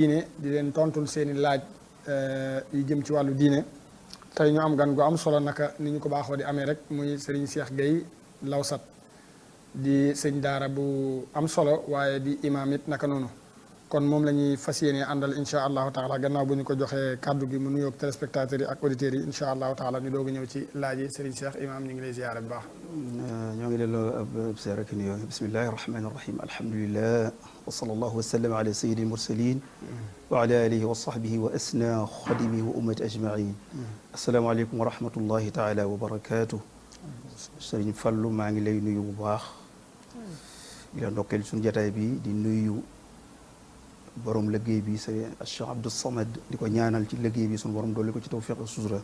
diine di leen tontul seeni laaj yu jëm ci wàllu diine tey ñu am gan gu am solo naka ni ñu ko baaxoo di amee rek muy Serigne Cheikh Gueye Lawsat di sëñ daara bu am solo waaye di imaam it naka noonu kon moom la ñuy fas yéene àndal incha allahu taala gannaaw bu ñu ko joxee kàddu gi mu nuyoog téléspectateurs yi ak auditeurs yi incha allahu taala ñu doog a ñëw ci laaj yi Serigne Cheikh imaam ñu ngi lay ziyaare bu baax. ñoo ngi delloo ab seer ak nuyoo bismillahi rahmani rahim alhamdulillah wa sallallahu wa sallam ala sayyidil mursalin wa ala alihi wa sahbihi wa asna xadimi wa ummati ajmain asalaamaaleykum wa rahmatullahi taala wa barakatuh Serigne Fallou maa ngi lay nuyu bu baax di la ndokkeel suñu jataay bi di nuyu borom liggéey bi Serigne Cheikh Abdou Samad di ko ñaanal ci liggéey bi suñu borom dolli ko ci tawfiq ak sutura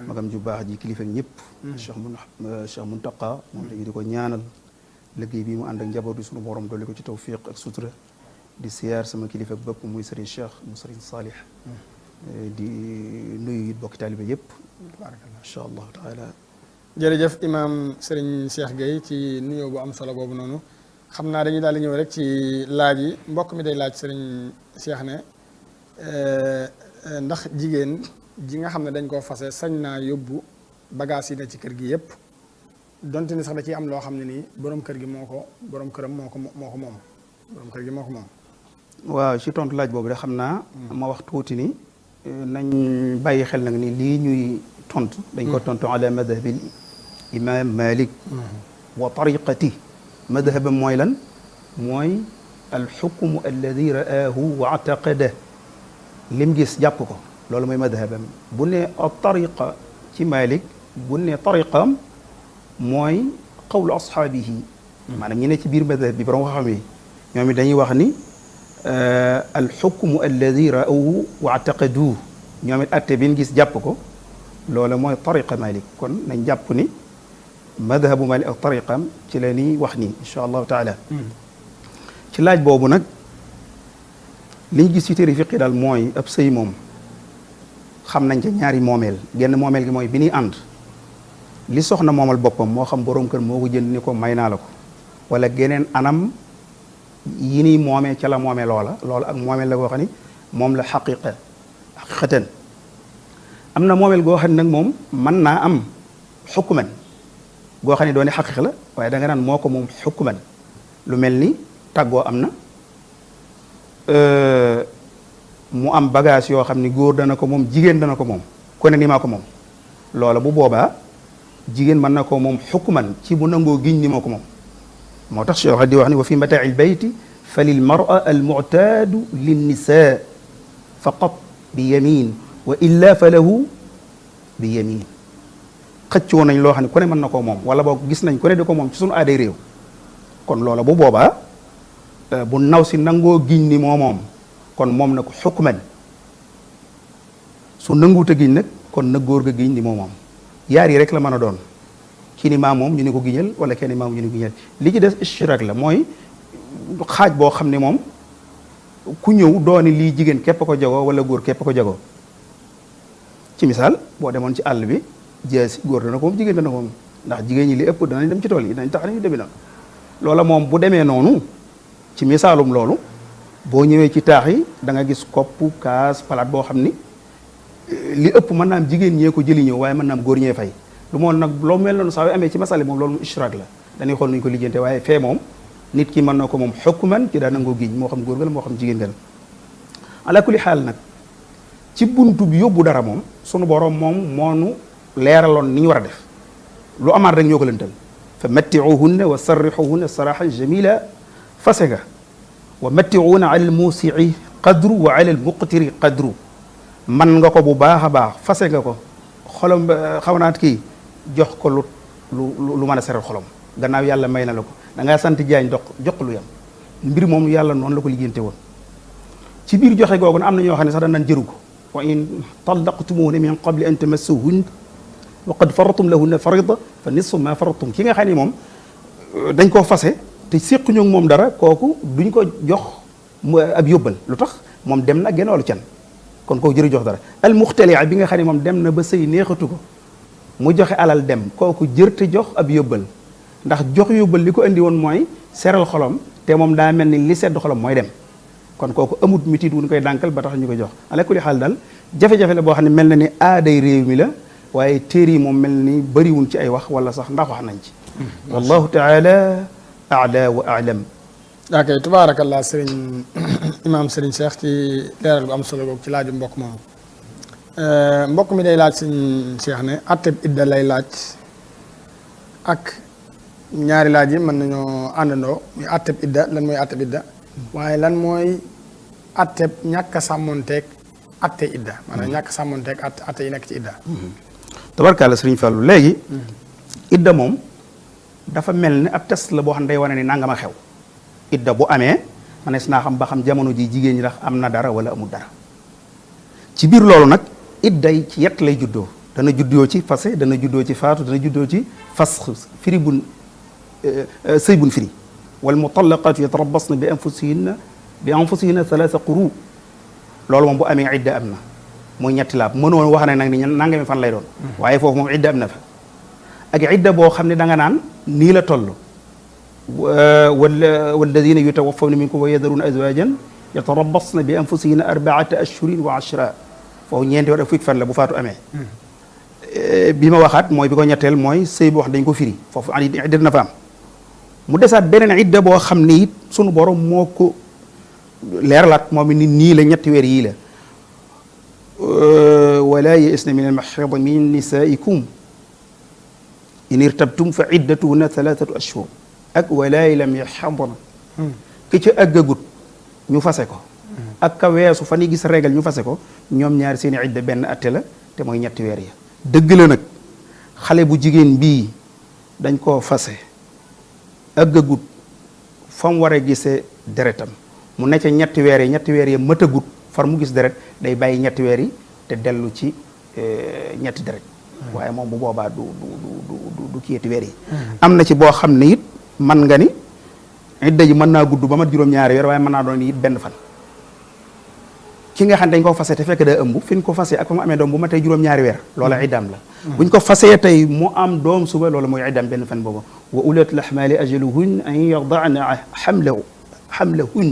magam ju baax ji kilifa ñëpp Cheikh Muntaqa moom léegi di ko ñaanal liggéey bi mu ànd ak njaboot bi suñu borom dolli ko ci tawfiq ak sutura di siyaar sama kilifa bëpp muy Serigne Cheikh mu Serigne Salih di nuyu it bokki taalibe yëpp barakallah incha allahu taala jërëjëf imaam Serigne Cheikh Gueye ci nuyoo bu am solo boobu noonu xam naa dañuy daal di ñëw rek ci laaj yi mbokk mi day laaj Serigne Cheikh ne ndax jigéen ji nga xam ne dañ koo fase sañ naa yóbbu bagage yi ne ci kër gi yëpp donte ni sax da ciy am loo xam ne nii borom kër gi borom këram moo ko moom borom kër gi moo ko moom. waaw ci tontu laaj boobu de xam naa. ma wax tuuti ni nañ bàyyi xel nag ni lii ñuy tontu. dañ ko tontu ala madhabil imam Malik. wa tariqati madhabam mooy lan mooy alxukmu alladi ra'aahu wa ataqada lim gis jàpp ko loolu mooy madhabam bu ne tariqa ci Malik bu ne tariqam mooy qawlu ashaabihi maanaam ñi ne ci biir madhab bi borom xam yi ñoom it dañuy wax ni alxukmu alladi ra'aahu wa ataqadu ñoom it atte bin gis jàpp ko loolu mooy tariqa Malik kon nañ jàpp ni madhabu Malik ak tariqam ci la ñuy wax nii incha allahu taala ci laaj boobu nag liñ gis ci téere fiqi daal mooy ab sëy moom xam nañ ca ñaari moomeel genn moomeel gi mooy bi ñuy ànd li soxna moomal boppam moo xam borom kër moo ko jënd ni ko may naa la ko wala geneen anam yi ñuy moomee ca la moomee loola ak moomeel la goo xam ni moom la xaqiqatan am na moomeel goo xam ne nag moom mën naa am xukman goo xam ne doone xaqiq la waaye da nga naan moo ko moom xukman lu mel ni tàggoo am na mu am bagage yoo xam ni góor dana ko moom jigéen dana ko moom ku ne ni maa ko moom loola bu boobaa jigéen mën na ko moom xukman ci bu nangoo giñ ni moo ko moom moo tax Cheikh di wax ni wa fi mataa'i lbayti fa lil mar'a al mu'taadu linnisa faqat bi yamin wa illa fa lahu bi yamin xëccoo nañ loo xam ne ku ne mën na koo moom wala boog gis nañ ku ne di ko moom ci suñu aaday réew kon loola bu boobaa bu naw si nangoo giñ ni moo moom kon moom na ko xukman su nanguute giñ nag kon na góor ga giñ ni moo moom yaar yi rek la mën a doon kii ni maa moom ñu ni ko giñal wala kenn maam ñu ni ko giñal li ci des ishtirak la mooy xaaj boo xam ne moom ku ñëw dooni lii jigéen képp ko jagoo wala góor képp ko jagoo ci misaal boo demoon ci àll bi jeesi góor dana ko moom jigéen dana ko moom ndax jigéen ñi li ëpp danañ dem ci tool yi dañ tax nañu debi na loola moom bu demee noonu ci misaalum loolu boo ñëwee ci taax yi da nga gis kopp kaas palaat boo xam ni li ëpp mën naa am jigéen ñee ko jëli ñëw waaye mën naa am góor ñee fay lu moom nag loo mel noonu saa yu amee ci masale moom loolu mu ishraak la dañuy xool nuñu ko lijjante waaye fee moom nit ki mën na ko moom xukman ci daa nangoo giñ moo xam góor ga la moo xam jigéen ga la ala kulli xaal nag ci buntu bi yóbbu dara moom sunu borom moom moonu leeraloon ni ñu war a def lu amaat rek ñoo ko lëntal fa mattiuhunna wa sarrixuhunna sarahan jamila fase ga wa mattiuuna ala al musii qadru wa ala al muqtiri qadru man nga ko bu baax a baax fase nga ko xolom xaw naat kii jox ko lu mën a seral xolom gannaaw yàlla may na la ko da ngaa sant jaañ jox lu yam mbir moom yàlla noonu la ko liggéeyante woon ci biir joxe googu am na ñoo xam ne sax dañ naan jëru ko wa in tallaqtumuhunna min qabli an tamassuhunna wa qad faradtum lahunna farida fa nisfu ma faradtum ki nga xam ne moom dañ koo fase te séquñu ak moom dara kooku duñ ko jox ab yóbbal lu tax moom dem na genn wàllu can kon kooku jëru jox dara al muxtalia bi nga xam ne moom dem na ba sëy neexatu ko mu joxe alal dem kooku jërte jox ab yóbbal ndax jox yóbbal li ko indi woon mooy seral xolom te moom daa mel ni li sedd xolam mooy dem kon kooku amut mitit wuñ koy dànkal ba tax ñu koy jox ala kulli xaal daal jafe-jafe la boo xam ne mel na ni aaday réew mi la waaye téere yi moom mel ni bëriwuñ ci ay wax wala sax ndax wax nañ ci wallahu taala aala wa alam ok tabaarakallah sëriñ imaam sëriñ Cheikh ci leeral bu am solo googu ci laaju mbokk moom mbokk mi day laaj sëriñ Cheikh ne atteb idda lay laaj ak ñaari laaj yi mën nañoo àndandoo muy atteb idda lan mooy atteb idda waaye lan mooy atteb ñàkk a sàmmonteeg atte idda maanaam ñàkk a sàmmonteeg atte yi nekk ci idda tabarkalla sëriñ Fallou léegi idda moom dafa mel ni ab test la boo xam ne day wane ni nangama xew idda bu amee manees naa xam ba xam jamono ji jigéen ñi ndax am na dara wala amul dara ci biir loolu nag idda yi ci yett lay juddoo dana juddoo ci fase dana juddoo ci faatu dana juddoo ci fasx firi bun sëy bun firi wal mutallaqaatu yatarabbasna bi anfusihinna thalatha quru loolu moom bu amee idda am na mooy ñetti laab mënoo wax ne nag ni nangami fan lay doon waaye foofu moom idda am na fa ak idda boo xam ne da nga naan nii la toll walladina yutawaffawna minkum wa yadharuna azwajan yatarabbasna bi anfusihinna arbaata ashhurin wa ashra foofu ñeenti war ak fukki fan la bu faatu amee bi ma waxaat mooy bi ko ñetteel mooy sëy boo xam dañ ko firi foofu idda na fa am mu desaat beneen idda boo xam ne it sunu borom moo ko leeralaat moom ni nii la ñetti weer yii la wala ya'isna min al-mahidi min nisaikum in irtabtum fa iddatuhunna thalathatu ashhur ak walaay lam yaxadna ki ci àggagut ñu fase ko ak ka weesu fan yi gis régal ñu fase ko ñoom ñaari seeni idda benn atte la te mooy ñetti weer ya dëgg la nag xale bu jigéen bii dañ koo fase àggagut fa mu war a gisee deretam mu nekk ñetti weer yi mëtagut far mu gis deret day bàyyi ñetti weer yi te dellu ci ñetti deret waaye moom bu boobaa du kiyati weer yi am na ci boo xam ne it man nga ni idda ji mën naa gudd ba mat juróom-ñaari weer waaye mën naa doon it benn fan ki nga xam ne dañ ko fase te fekk daa ëmb fi ñu ko fase ak fa mu amee doom bu ma tey juróom-ñaari weer loola iddaam la buñ ko fasee tey mu am doom suba loolu mooy iddaam benn fan boobu wa ulatul ahmali ajaluhun an yadana xamlahun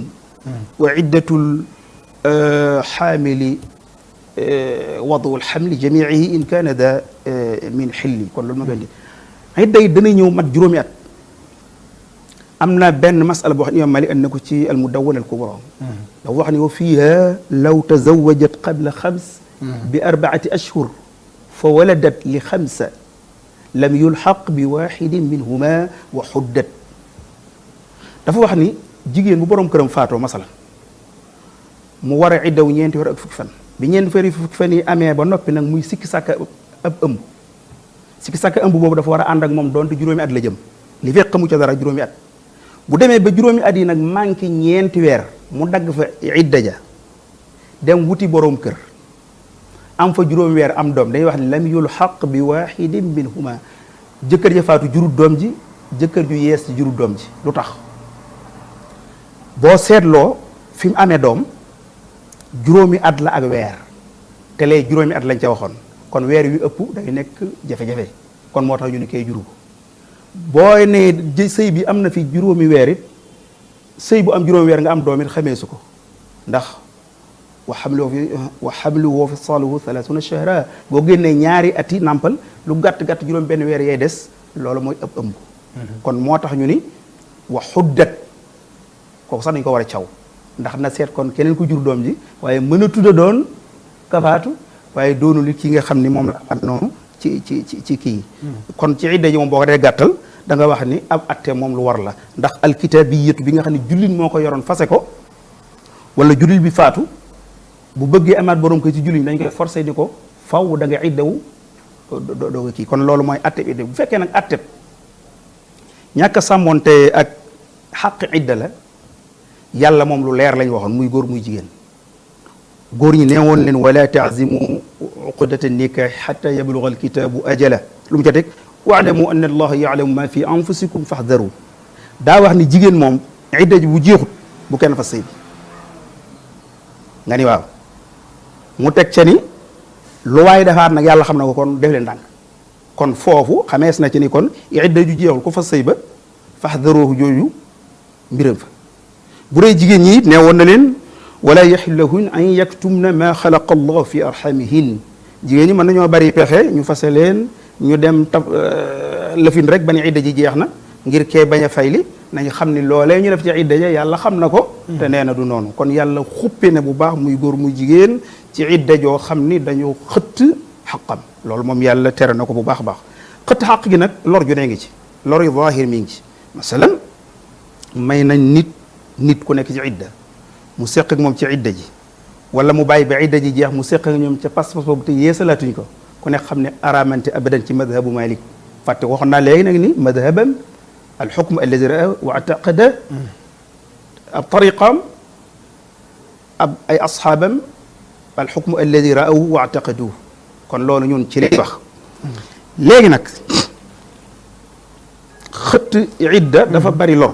wa iddatul xaamili wadu alxamli jamiihi in kaana da min xilli kon loolu ma gën di idda yi dana ñëw mat juróomi at am na benn masala boo xam ne imam Malik and na ko ci almudawwana alkubra da wax ne wa fiiha law tazawajat qabla xams bi arbaati ashhur fa waladat li xamsa lam yulxaq bi waxidin minhuma wa xuddat dafa wax ni jigéen bu borom këram faatoo masala mu war a iddaw ñeenti weer ak fukki fan bi ñeenti weer fukki fan yi amee ba noppi nag muy sikki sàkka ab ëmb sikki sàkka ëmb boobu dafa war a ànd ak moom doonte juróomi at la jëm li fekk xamu ca dara juróomi at bu demee ba juróomi at yi nag manqué ñeenti weer mu dagg fa idda ja dem wuti borom kër am fa juróomi weer am doom dañuy wax ne lam yulxaq bi waxidin minhuma jëkkër ja faatu jurut doom ji jëkkër ju yees ji jurut doom ji lu tax boo seetloo fi mu amee doom juróomi at la ak weer te lee juróomi at lañ ca waxoon kon weer yu ëpp day nekk jafe-jafe kon moo tax ñu ne kay juru ko booy ne sëy bi am na fi juróomi weer it sëy bu am juróomi weer nga am doom it xamee su ko ndax wa xamluhu fi saaluhu 30 shahra boo génnee ñaari ati nàmpal lu gàtt-gàtt juróom benn weer yay des loolu mooy ëpp ëmb kon moo tax ñu ni wa xuddat kooku sax dañu ko war a caw ndax na seet kon keneen ku jur doom ji waaye mën a tudda doon kafaatu waaye doonul ki nga xam ni moom la at noonu ci kii kon ci idda ji moom boo ko dee gàttal da nga wax ni ab atte moom lu war la ndax alkitabiyatu bi nga xam ne jullit moo ko yoroon fase ko wala jullit bi faatu bu bëggee amaat borom ko ci jullit dañ koy forcé di ko faw da nga iddawu doo nga kii kon loolu mooy atte idda bu fekkee nag atte ñàkk a sàmmoonte ak xaq idda la yàlla moom lu leer lañ waxoon muy góor muy jigéen góor ñi nee woon leen wala taazimu uqdata nikah xata yabluga alkitabu ajala lu mu ca teg waalamu anna allaha yaalamu ma fi anfusikum faxdaru daa wax ni jigéen moom idda ji bu jeexut bu kenn fa sëy bi nga ni waaw mu teg ca ni lu waay defaat nag yàlla xam na ko kon def leen ndànk kon foofu xamees na ci ni kon idda ju jeexul ku fa sëy ba faxdaruhu jooju mbiram fa bu dee jigéen ñi it nee woon na leen wala yaxillu lahun an yaktumna ma xalaqa allah fi arxamihin jigéen ñi mën nañoo bari pexe ñu fase leen ñu dem lëfin rek ba ni idda ji jeex na ngir kee bañ a fayli nañ xam ni loolee ñu def ci idda ja yàlla xam na ko te nee na du noonu kon yàlla xuppe ne bu baax muy góor muy jigéen ci idda joo xam ni dañoo xëtt xaqam loolu moom yàlla tere na ko bu baax a baax xëtt xaq gi nag lor ju ne ngi ci lor yu zaahir mi ngi ci masalan may nañ nit ku nekk ci idda mu seq ak moom ci idda ji wala mu bàyyi ba idda ji jeex mu seq ak ñoom ca pas-pas boobu te yeesalaatuñ ko ku nekk xam ne araamante abadan ci madhabu Malik fàtte waxoon naa léegi nag ni madhabam alxukm alladi raa wa ataqada ab tariqam ab ay asxaabam alxukm alladi raaw wa ataqadu kon loolu ñun ci lay wax léegi nag xëtt idda dafa bari lor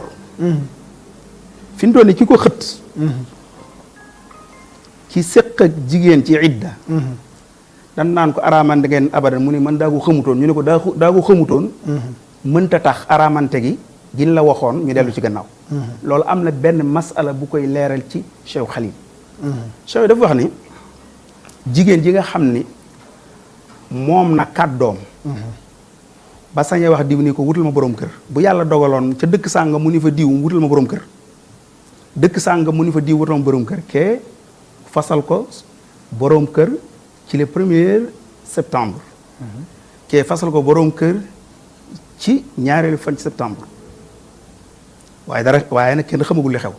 fi mu toll nii ki ko xëtt ci séq ak jigéen ci idda dan naan ko araamante ngeen abadan mu ne man daa ko xamutoon ñu ne ko daa ko xamutoon mënta tax araamante gi gin la waxoon ñu dellu ci gannaaw loolu am na benn masala bu koy leeral ci Cheikh Khalil Cheikh dafa wax ni jigéen ji nga xam ni moom na kàddoom ba sañee wax diw ni ko wutal ma borom kër bu yàlla dogaloon ca dëkk sànga mu ni fa diw wutal ma borom kër dëkk sànga mu ni fa diw wutal ma borom kër kee fasal ko borom kër ci le 1er septembre kee fasal ko borom kër ci ñaareelu fan ci septembre waaye nag kenn xamagul li xew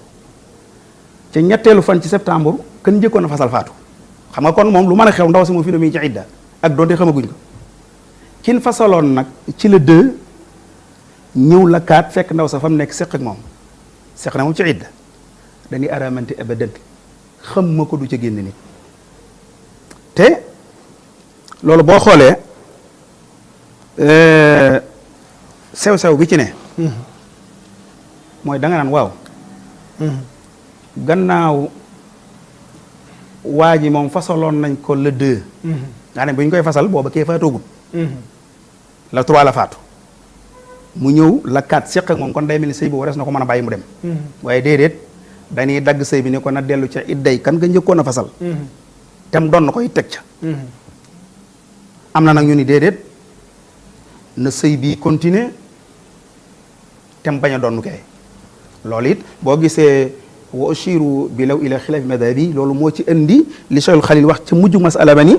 ca ñetteelu fan ci septembre kenn njëkkoon a fasal faatu xam nga kon moom lu mën a xew ndaw si moom fi ne mi ci idda ak doonte xamaguñ ko kin fasaloon nag ci le 2 ñëw la 4 fekk ndaw sa fa mu nekk seq ak moom seq na moom ci idda dañuy araamante abadan xam ma ko du ca génn nit te loolu boo xoolee sew-sew bi ci ne mooy da nga naan waaw gannaaw waa ji moom fasaloon nañ ko le 2 nga ne bu ñu koy fasal booba kee faatoogul la 3 la faatu mu ñëw la 4 seq ak moom kon day mel ni sëy boobu res na ko mën a bàyyi mu dem waaye déedéet dañuy dagg sëy bi ne ko na dellu ca idday kan nga njëkkoon a fasal tem doon na koy teg ca am na nag ñu ni déedéet na sëy bi continuer tem bañ a doon kay loolu it boo gisee wa ushiru bi law ila xilaaf madhabi loolu moo ci indi li Cheikhul Khalil wax ca mujj masala ba ni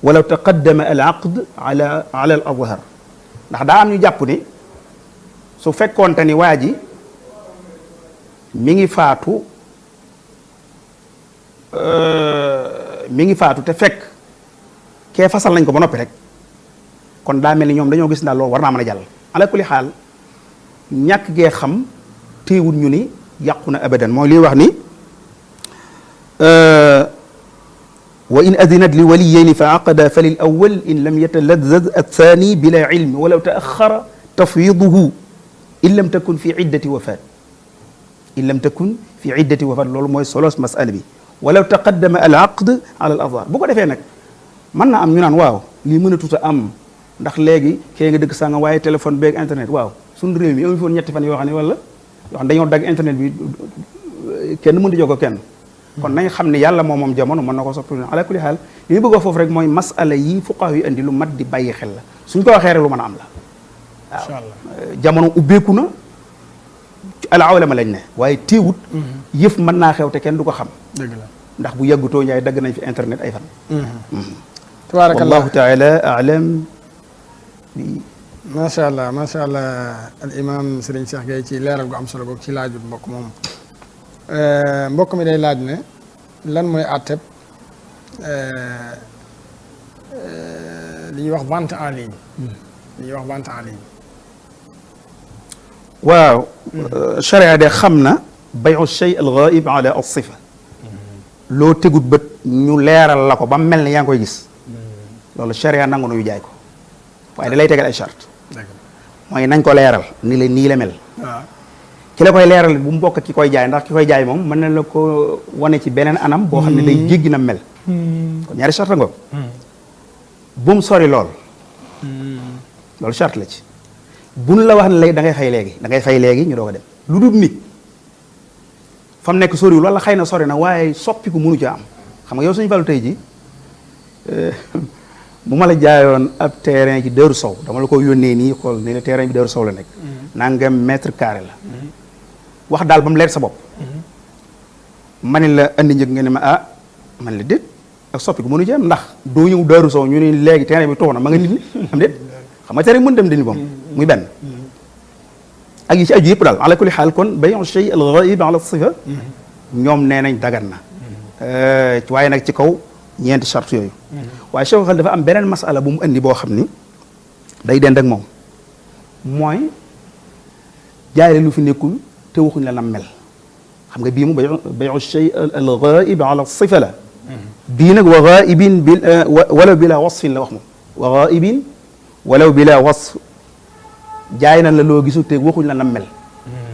walaw taqaddama al aqd ala al azhar ndax daa am ñu jàpp ni su fekkoonte ni waa ji mi ngi faatu te fekk kee fasal nañ ko ba noppi rek kon daa mel ni ñoom dañoo gis daal loolu war naa mën a jàll ala kulli xaal ñàkk gee xam téewul ñu ni yàqu na abadan mooy liy wax ni wa in adinat li waliyayni fa aqada fa lil awal in lam yatalazzaz athani bila ilmi walaw taaxara tafwiduhu in lam takun fi iddati wafat loolu mooy solos masala bi walaw taqaddama al aqd ala al azhar bu ko defee nag mën na am ñu naan waaw lii mën a tuta am ndax léegi kee nga dëgg sànga waaye téléphone beeg internet waaw suñu réew mi amuñu foon ñetti fan yoo xam ne wala yoo xam dañoo dagg internet bi kenn mënut a jokkoo kenn kon nañ xam ne yàlla moom jamono mën na ko soppi ala kulli xaal li ñu bëgg a foofu rek mooy masala yi fuqaha yi andi lu mat di bàyyi xel la suñ ko waxee rek lu mën a am la waaw jamono ubbeeku na ala awlama lañ ne waaye téewut yëf mën naa xew te kenn du ko xam dëgg la ndax bu yàggutoo njaay dagg nañ fi internet ay fan tabaarakallah wallahu taala alam macha allah al imam Serigne Cheikh Gueye ci leeral gu am solo googu ci laajut mbokk moom mbokk mi day laaj ne lan mooy àtteb li ñuy wax vente en ligne waaw charia de xam na bayu shay al ghaib ala as sifa loo tegut bët ñu leeral la ko ba mel ne yaa ngi koy gis loolu charia nangu na ñu jaay ko waaye da lay tegal ay charte mooy nañ ko leeral ni la nii la mel ki la koy leeral bu mu bokk ki koy jaay ndax ki koy jaay moom mën na la ko wane ci beneen anam boo xam ne day jéggi na mel kon ñaari charte nga bu mu sori loolu charte la ci buñ la wax ne léegi da ngay fay léegi ñu doog a dem lu dul nit fa mu nekk soriwul wala xëy na sori na waaye soppiku mënu ca am xam nga yow suñu Fallou tey ji bu ma la jaayoon ab terrain ci Darou Sow dama la ko yónnee nii xool ne la terrain bi Darou Sow la nekk nangam mètre carré la wax daal ba mu leer sa bopp ma ne la andi njëg nga ne ma ah man la déet ak soppiku mënu ci am ndax doo ñëw Darou Sow ñu ne léegi terrain bi tox na ma nga nit ñi am déet xam nga terrain mën dem dindi moom muy benn ak yi ci aju yëpp daal ala kulli xaal kon bayu shay al ghaib ala sifa ñoom nee nañ dagan na waaye nag ci kaw ñeenti charte yooyu waaye Cheikh xal dafa am beneen masala bu mu indi boo xam ni day dend ak moom mooy jaay lu fi nekkul te waxuñ la nam mel xam nga bii mu bayu shay al ghaib ala sifa la bii nag wa ghaibin bil walaw bila wasfin la wax moom wa ghaibin walaw bila wasf jaay na la loo gisul te waxuñ la nam mel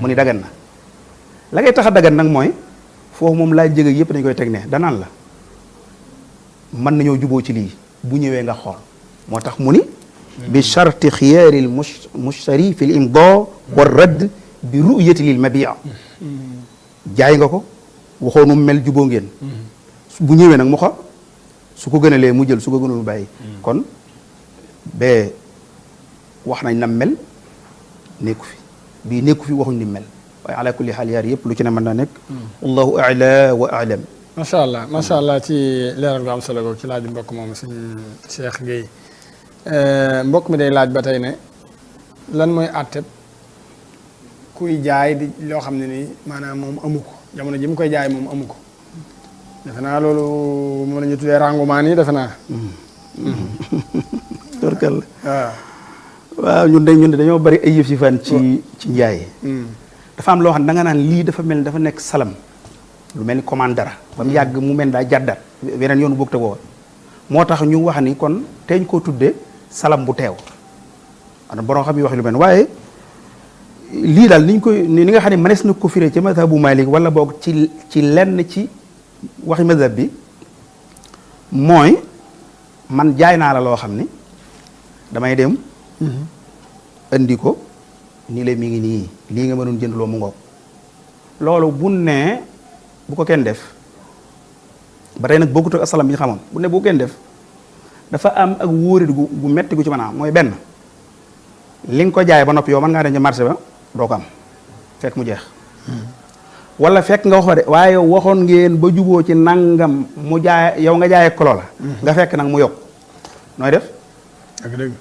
mu ni dagan na la ngay tax a dagan nag mooy foofu moom laa jëg yëpp dañ koy teg ne danaan la mën nañoo juboo ci lii bu ñëwee nga xool moo tax mu ni bi charti xiyaari l mushtari fi l imda wa radd bi ruyati lil mabia jaay nga ko waxoonu mel juboo ngeen bu ñëwee nag mu xool su ko gënalee mu jël su ko gënul mu bàyyi kon bee wax nañ nam mel nekku fi bii nekku fi waxuñ ni mel waaye ala kulli xaal yaar yëpp lu ci ne mën naa nekk wallahu a'la wa a'lam macha allah ci leeral gu am solo googu ci laaj mbokk moom suñ Cheikh Gueye mbokk mi day laaj ba tey ne lan mooy àtteb kuy jaay di loo xam ne nii maanaam moom amu ko jamono ji mu koy jaay moom amu ko defe naa loolu moom la ñu tuddee rangumaan yi defe naa torkal waaw waaw ñun de dañoo bari ay yëf si fan ci njaay dafa am loo xam ne da nga naan lii dafa mel dafa nekk salam lu mel ni commande dara ba mu yàgg mu mel daa jàddat weneen yoonu boog te woo moo tax ñu wax ni kon teeñ koo tuddee salam bu teew ana borom xam yi wax lu mel waaye lii daal niñ koy ni nga xam ne mënees na ko firee ci mazhabu Malik wala boog ci lenn ci waxi mazhab bi mooy man jaay naa la loo xam ni damay dem andi ko nii la mi ngi nii lii nga mënoon jënd loo mu ngoog loolu bu ne bu ko kenn def ba tey nag bokkut ak asalam bi ñu xamoon bu ne bu ko kenn def dafa am ak wóorit gu metti gu ci mën a am mooy benn li nga ko jaay ba noppi yow mën ngaa dem ci marché ba doo ko am fekk mu jeex wala fekk nga waxoo de waaye waxoon ngeen ba juboo ci nangam mu jaay yow nga jaayee kolo la nga fekk nag mu yokk nooy def ak dëgg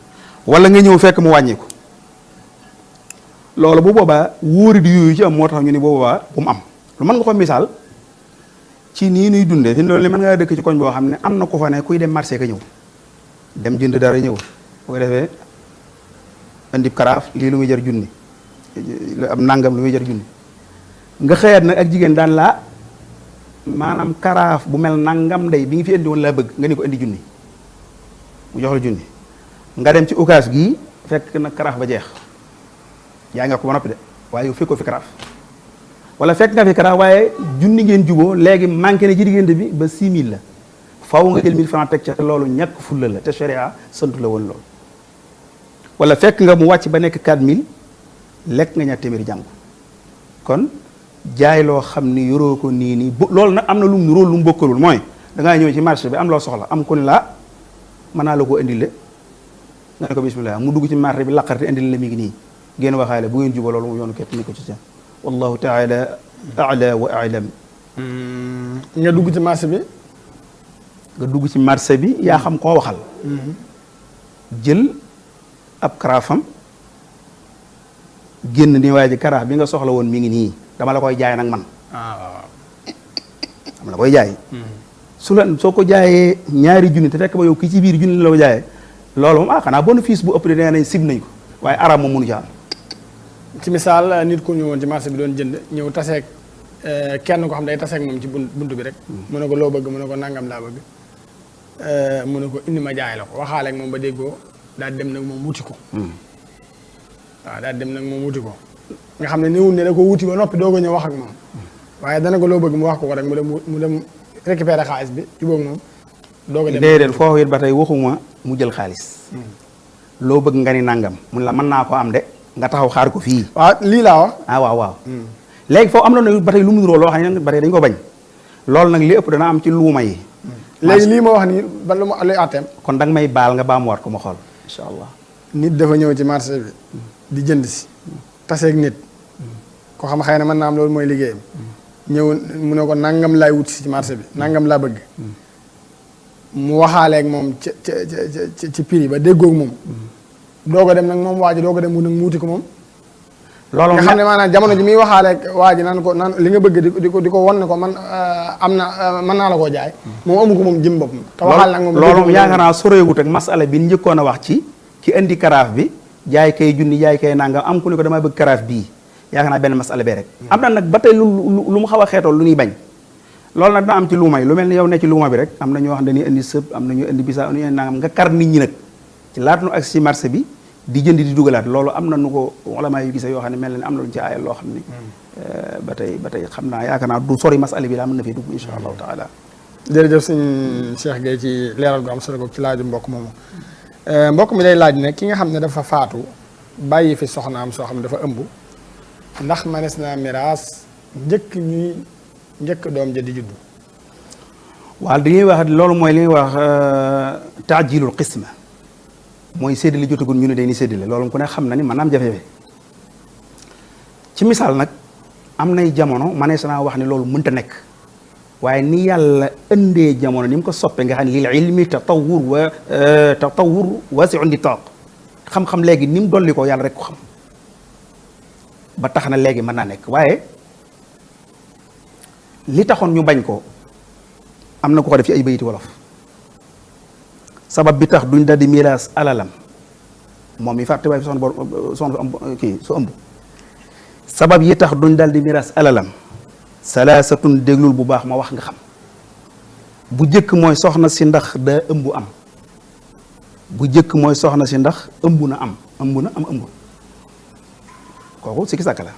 wala nga ñëw fekk mu wàññiku loolu bu boobaa wóorit yooyu ci am moo tax ñu ni bu boobaa bu mu am lu mën nga ko misaal ci nii nuy dundee fi loolu li mën ngaa dëkk ci koñ boo xam ne am na ko fa ne kuy dem marché ka ñëw dem jënd dara ñëw bu ko defee indi karaaf lii lu muy jar junni am nangam lu muy jar junni nga xëyaat nag ak jigéen daan laa maanaam karaaf bu mel nangam day bi ngi fi indi woon laa bëgg nga ni ko indi junni mu jox la junni nga dem ci occas gii fekk na karaaf ba jeex jaay nga ko ba noppi de waaye yow fekkoo fi karaaf wala fekk nga fi karaaf waaye junni ngeen juboo léegi manqué na ci diggante bi ba 6000 la faaw nga jël 1000 francs teg ca te loolu ñàkk fulla la te sharia santu la woon loolu wala fekk nga mu wàcc ba nekk 4000 lekk nga ñaar téeméeri jàngu kon jaay loo xam ni yoroo ko nii loolu nag am na lu mu róol lu mu bokkalul mooy dangaa ñëw ci marché bi am loo soxla am ko ni laa mën naa la koo indil nga ne ko bismillah mu dugg ci marché bi laqarte indil la mi ngi nii génn waxaale bu ngeen juba loolu mu yoonu képp ni ko ci seen wallahu taala a'la wa a'lam nga dugg ci marché bi yaa xam koo waxal jël ab karaafam génn ni waaye ji karaaf bi nga soxla woon mi ngi nii dama la koy jaay nag man dama la koy jaay soo ko jaayee ñaari junni te fekk ba yow ki ci biir junni la ko jaayee loolu moom xanaa bénéfice bu ëpp de nee nañ sib nañ ko waaye arab moom mënu ci am ci misaal nit ku ñëwoon ci marché bi doon jënd ñëw taseeg kenn ko xam day taseeg moom ci buntu bi rek mu ne ko loo bëgg mu ne ko nangam laa bëgg mu ne ko indi ma jaay la ko waxaale ak moom ba déggoo daal dem nag moom wuti ko waaw daal dem nag moom wuti ko nga xam ne néewul ne da ko wuti ba noppi doog a ñëw wax ak moom waaye dana ko loo bëgg mu wax ko rek mu dem récupérer xaalis bi jubóog moom doog a dem déedéet foofu it ba tey waxuma mu jël xaalis loo bëgg nga ni nangam mun la mën naa ko am de nga taxaw xaar ko fii waaw lii laa wax waaw léegi foofu am na nag ba tey lu mu niroo loo xam ne ba tey dañ ko bañ loolu nag li ëpp dana am ci luuma yi. léegi lii ma wax nii ba lu ma luy àtteem. kon da nga may baal nga baamuwaat ko ma xool incha allah. nit dafa ñëw ci marché bi di jënd si taseeg nit ko xam xëy na mën naa am loolu mooy liggéeyam ñëw mu ne ko nangam laay wut si ci marché bi nangam laa bëgg mu waxaaleeg moom ci prix ba déggoog moom doog a dem nag moom waa ji doog a dem mu nag muuti ko moom loolu nga xam ne maanaam jamono ji muy waxaaleeg waa ji naan ko naan li nga bëgg di ko won ne ko man am na mën naa la koo jaay moom amu ko moom jëm boppam te waxaal nag moom loolu yaakaar naa soreewut ak masala bi njëkkoon a wax ci indi karaaf bi jaay kay junni jaay kay nangam am ku ne ko damaa bëgg karaaf bii yaakaar naa benn masala bee rek am na nag ba tey lu mu xaw a xeetool lu ñuy bañ loolu nag dina am ci luuma yi lu mel ni yow ne ci luuma bi rek am na ñoo xam ne dañuy indi sëb am na ñu indi bisa ñu nangam nga kar nit ñi nag ci laata nu ak si marché bi di jënd di dugalaat loolu am na nu ko ulama yu gisee yoo xam ne mel na am na lu ci aayal loo xam ne ba tey xam naa yaakaar naa du sori masala bi daa mën na fee dugg insha allahu taala jërëjëf sëñ Cheikh Gueye ci leeral gu am solo ko ci laaju mbokk moomu mbokk mi day laaj ne ki nga xam ne dafa faatu bàyyi fi soxnaam soo xam ne dafa ëmb ndax manes naa miraas njëkk doom ja di juddu. waaw dañuy wax loolu mooy li ñuy wax taajilul qisma mooy séddale jotagul ñu ne dañuy séddale loolu ku ne xam na ni maanaam jafe-jafe ci misaal nag am nay jamono manees naa wax ne loolu mënta nekk waaye ni yàlla ëndee jamono ni mu ko soppee nga xam ne lil ilmi tatawur wasi'un nitaaq xam-xam léegi ni mu dolli ko yàlla rek ko xam ba tax na léegi mën naa nekk waaye li taxoon ñu bañ ko am na ko def ci ay bayiti wolof sabab bi tax duñ daldi miraas alalam moom mi fàtte waaye soxna kii su ëmb sabab yi tax duñ daldi miraas alalam salaasatun déglul bu baax ma wax nga xam bu jëkk mooy soxna si ndax da ëmb am bu jëkk mooy soxna si ndax ëmb na am ëmbul kooku sikki sàkk la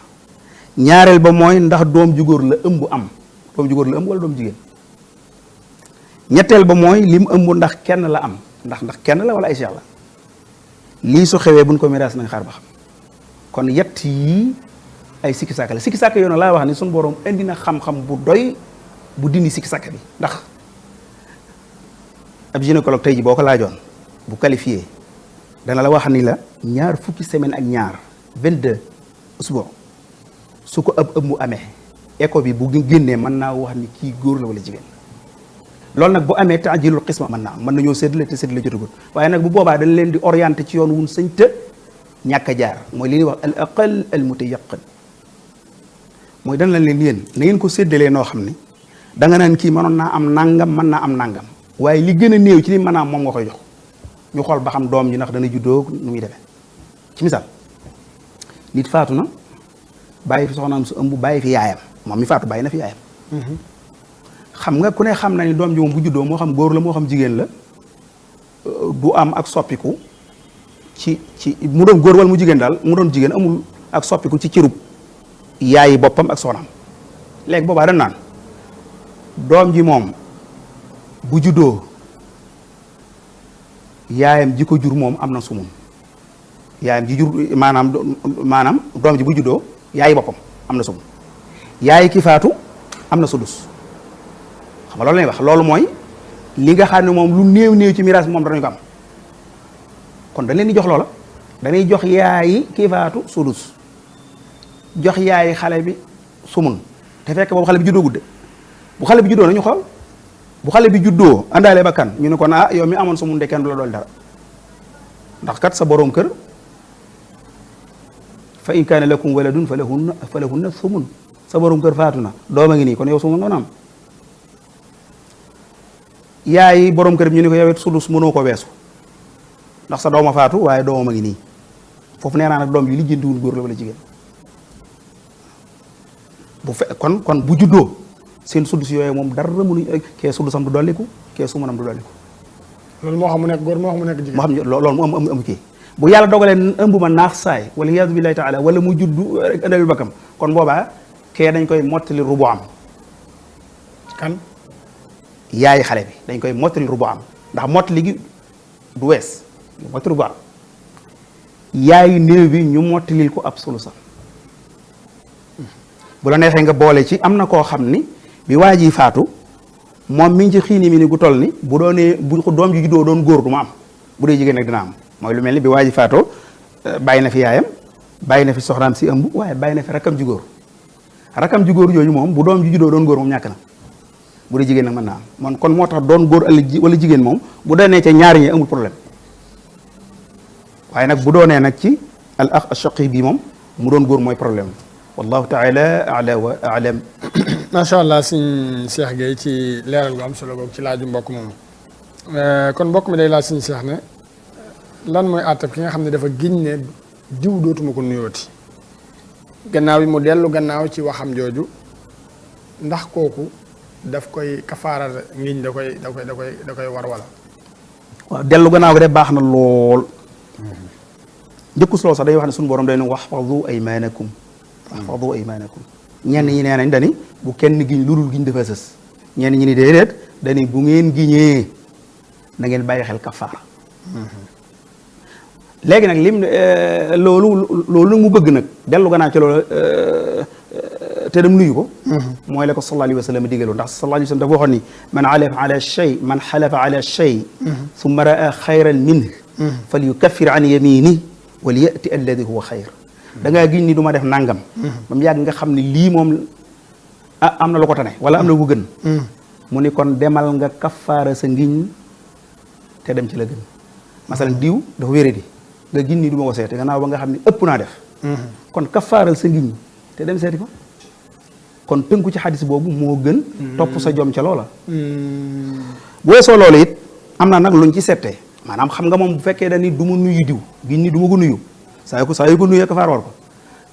ñaareel ba mooy ndax doom ju góor la ëmb am doom ju góor la ëmb wala doom jigéen ñetteel ba mooy lim ëmb ndax kenn la am ndax kenn la wala ay seex la lii su xewee buñ ko miraas nañ xaar ba xam kon yett yii ay sikki sàkk la sikki sàkk yoon laa wax ni suñu borom indi na xam-xam bu doy bu dindi sikki sàkk bi ndax ab gynécologue tey ji boo ko laajoon bu qualifié dana la wax ni la ñaar fukki semaine ak ñaar 22 usbu su ko ëmb amee écho bi bu génnee mën naa wax ni kii góor la wala jigéen loolu nag bu amee taajilul qisma mën naa am mën nañoo séddale te séddale jotagul waaye nag bu boobaa dañ leen di orienté ci yoon wun sëñ te ñàkk a jaar mooy li ñuy wax al aqal al mutayaqan mooy dañ leen yéen na ngeen ko séddalee noo xam ni da nga naan kii mënoon naa am nangam mën naa am nangam waaye li gën a néew ci li mën a am moom nga koy jox ñu xool ba xam doom ji ndax dana juddoo nu muy demee ci misaal nit faatu na bàyyi fi soxnaam su ëmb bàyyi fi yaayam moom mi faatu bàyyi na fi yaayam xam nga ku ne xam na ni doom ji moom bu juddoo moo xam góor la moo xam jigéen la du am ak soppiku ci mu doon góor wala mu jigéen daal mu doon jigéen amul ak soppiku ci cirub yaayi boppam ak soxnaam léegi boobaa dañ naan doom ji moom bu juddoo yaayam ji ko jur moom am na sumun yaayam ji jur maanaam doom ji bu juddoo yaayi boppam am na sumun yaayi ki faatu am na sudus xam nga loolu lay wax loolu mooy li nga xam ne moom lu néew ci miraas moom danañu ko am kon dañ leen di jox loola dañuy jox yaayi ki faatu sudus jox yaayi xale bi sumun te fekk boobu xale bi juddoo gudde bu xale bi juddoo nañu xool bu xale bi juddoo àndaale ba kan ñu ne ko naa yow mi amoon sumun de kenn du la dool dara ndax kat sa boroom kër fa in kaana lakum waladun fa lahunna sumun sa boroom kër faatu na doom a ngi nii kon yow sumun noonu am yaay boroom kër bi ñu ne ko yow it sudus mënoo ko weesu ndax sa dooma faatu waaye doomam a ngi nii foofu nee naa nag doom yi lijjantiwul góor la wala jigéen bu kon bu juddoo seen sudus yooyu moom dara mënuñ kee sudusam du dolliku kee sumunam du dolliku loolu moo xam mu nekk góor moo xam mu nekk jigéen moo xam loolu mu am kii bu yàlla dogalee ëmb ma naax saay wala iyaazu billahi taala wala mu juddu rek andawi bakkam kon boobaa kee dañ koy mottali rubu am kan yaayi xale bi dañ koy mottali rubu am ndax mottali gi du wees mottali rubu am yaayi néew bi ñu mottalil ko ab sulusam bu la neexee nga boole ci am na koo xam ni bi waa ji faatu moom mi ngi ci xiini mi ni gu toll ni bu doonee bu doom ji juddoo doon góor du ma am bu dee jigéen nag dina am mooy lu mel ni bi waa ji faatoo bàyyi na fi yaayam bàyyi na fi soxnaam si ëmb waaye bàyyi na fi rakkam ju góor jooju moom bu doom ji juddoo doon góor moom ñàkk na bu dee jigéen nag mën naa am kon moo tax doon góor wala jigéen moom bu doonee ca ñaari ñi amul problème waaye nag bu doonee nag ci al akh ash-shaqiq bi moom mu doon góor mooy problème wallahu taala ala wa alam. macha allah sëñ Cheikh Gueye ci leeral gu am solo googu ci laaju mbokk moom kon mbokk mi day laaj sëñ Cheikh ne lan mooy àttab ki nga xam ne dafa giñ ne diw dootuma ko nuyooti gannaaw bi mu dellu gannaaw ci waxam jooju ndax kooku daf koy kafaara ngiñ da koy war wala. waaw dellu gannaaw gi de baax na lool. njëkku solo sax day wax ne suñu borom day ne waxfadu aymanakum waxfadu aymanakum ñenn ñi nee nañ dani bu kenn giñ lu dul giñ dafa sës ñenn ñi ni déedéet dani bu ngeen giñee na ngeen bàyyi xel kafaara léegi nag lim loolu mu bëgg nag dellu gannaaw ci loolu te dem nuyu ko mooy la ko sallallahu alayhi wa sallam digaloon ndax sallallahu alayhi wa sallam dafa waxoon ni man xalafa ala shay summa raa xayran minhu fal yukaffir an yamini wal yati alladi huwa xayr da ngaa giñ ni du ma def nangam ba mu yàgg nga xam ne lii moom am na lu ko tane wala am na lu gën mu ni kon demal nga kafaara sa ngiñ te dem ci la gën masalan diw dafa wéradi nga giñ ni du ma ko seete gannaaw ba nga xam ne ëpp naa def kon kafaaral sa ngiñ te dem seeti ko kon tënku ci xadis boobu moo gën topp sa jom ca loola bu weesoo loolu it am na nag luñ ci settee maanaam xam nga moom bu fekkee da ni du ma nuyu diw giñ ni du ma ko nuyu saa yu ko nuyoo kafaar war ko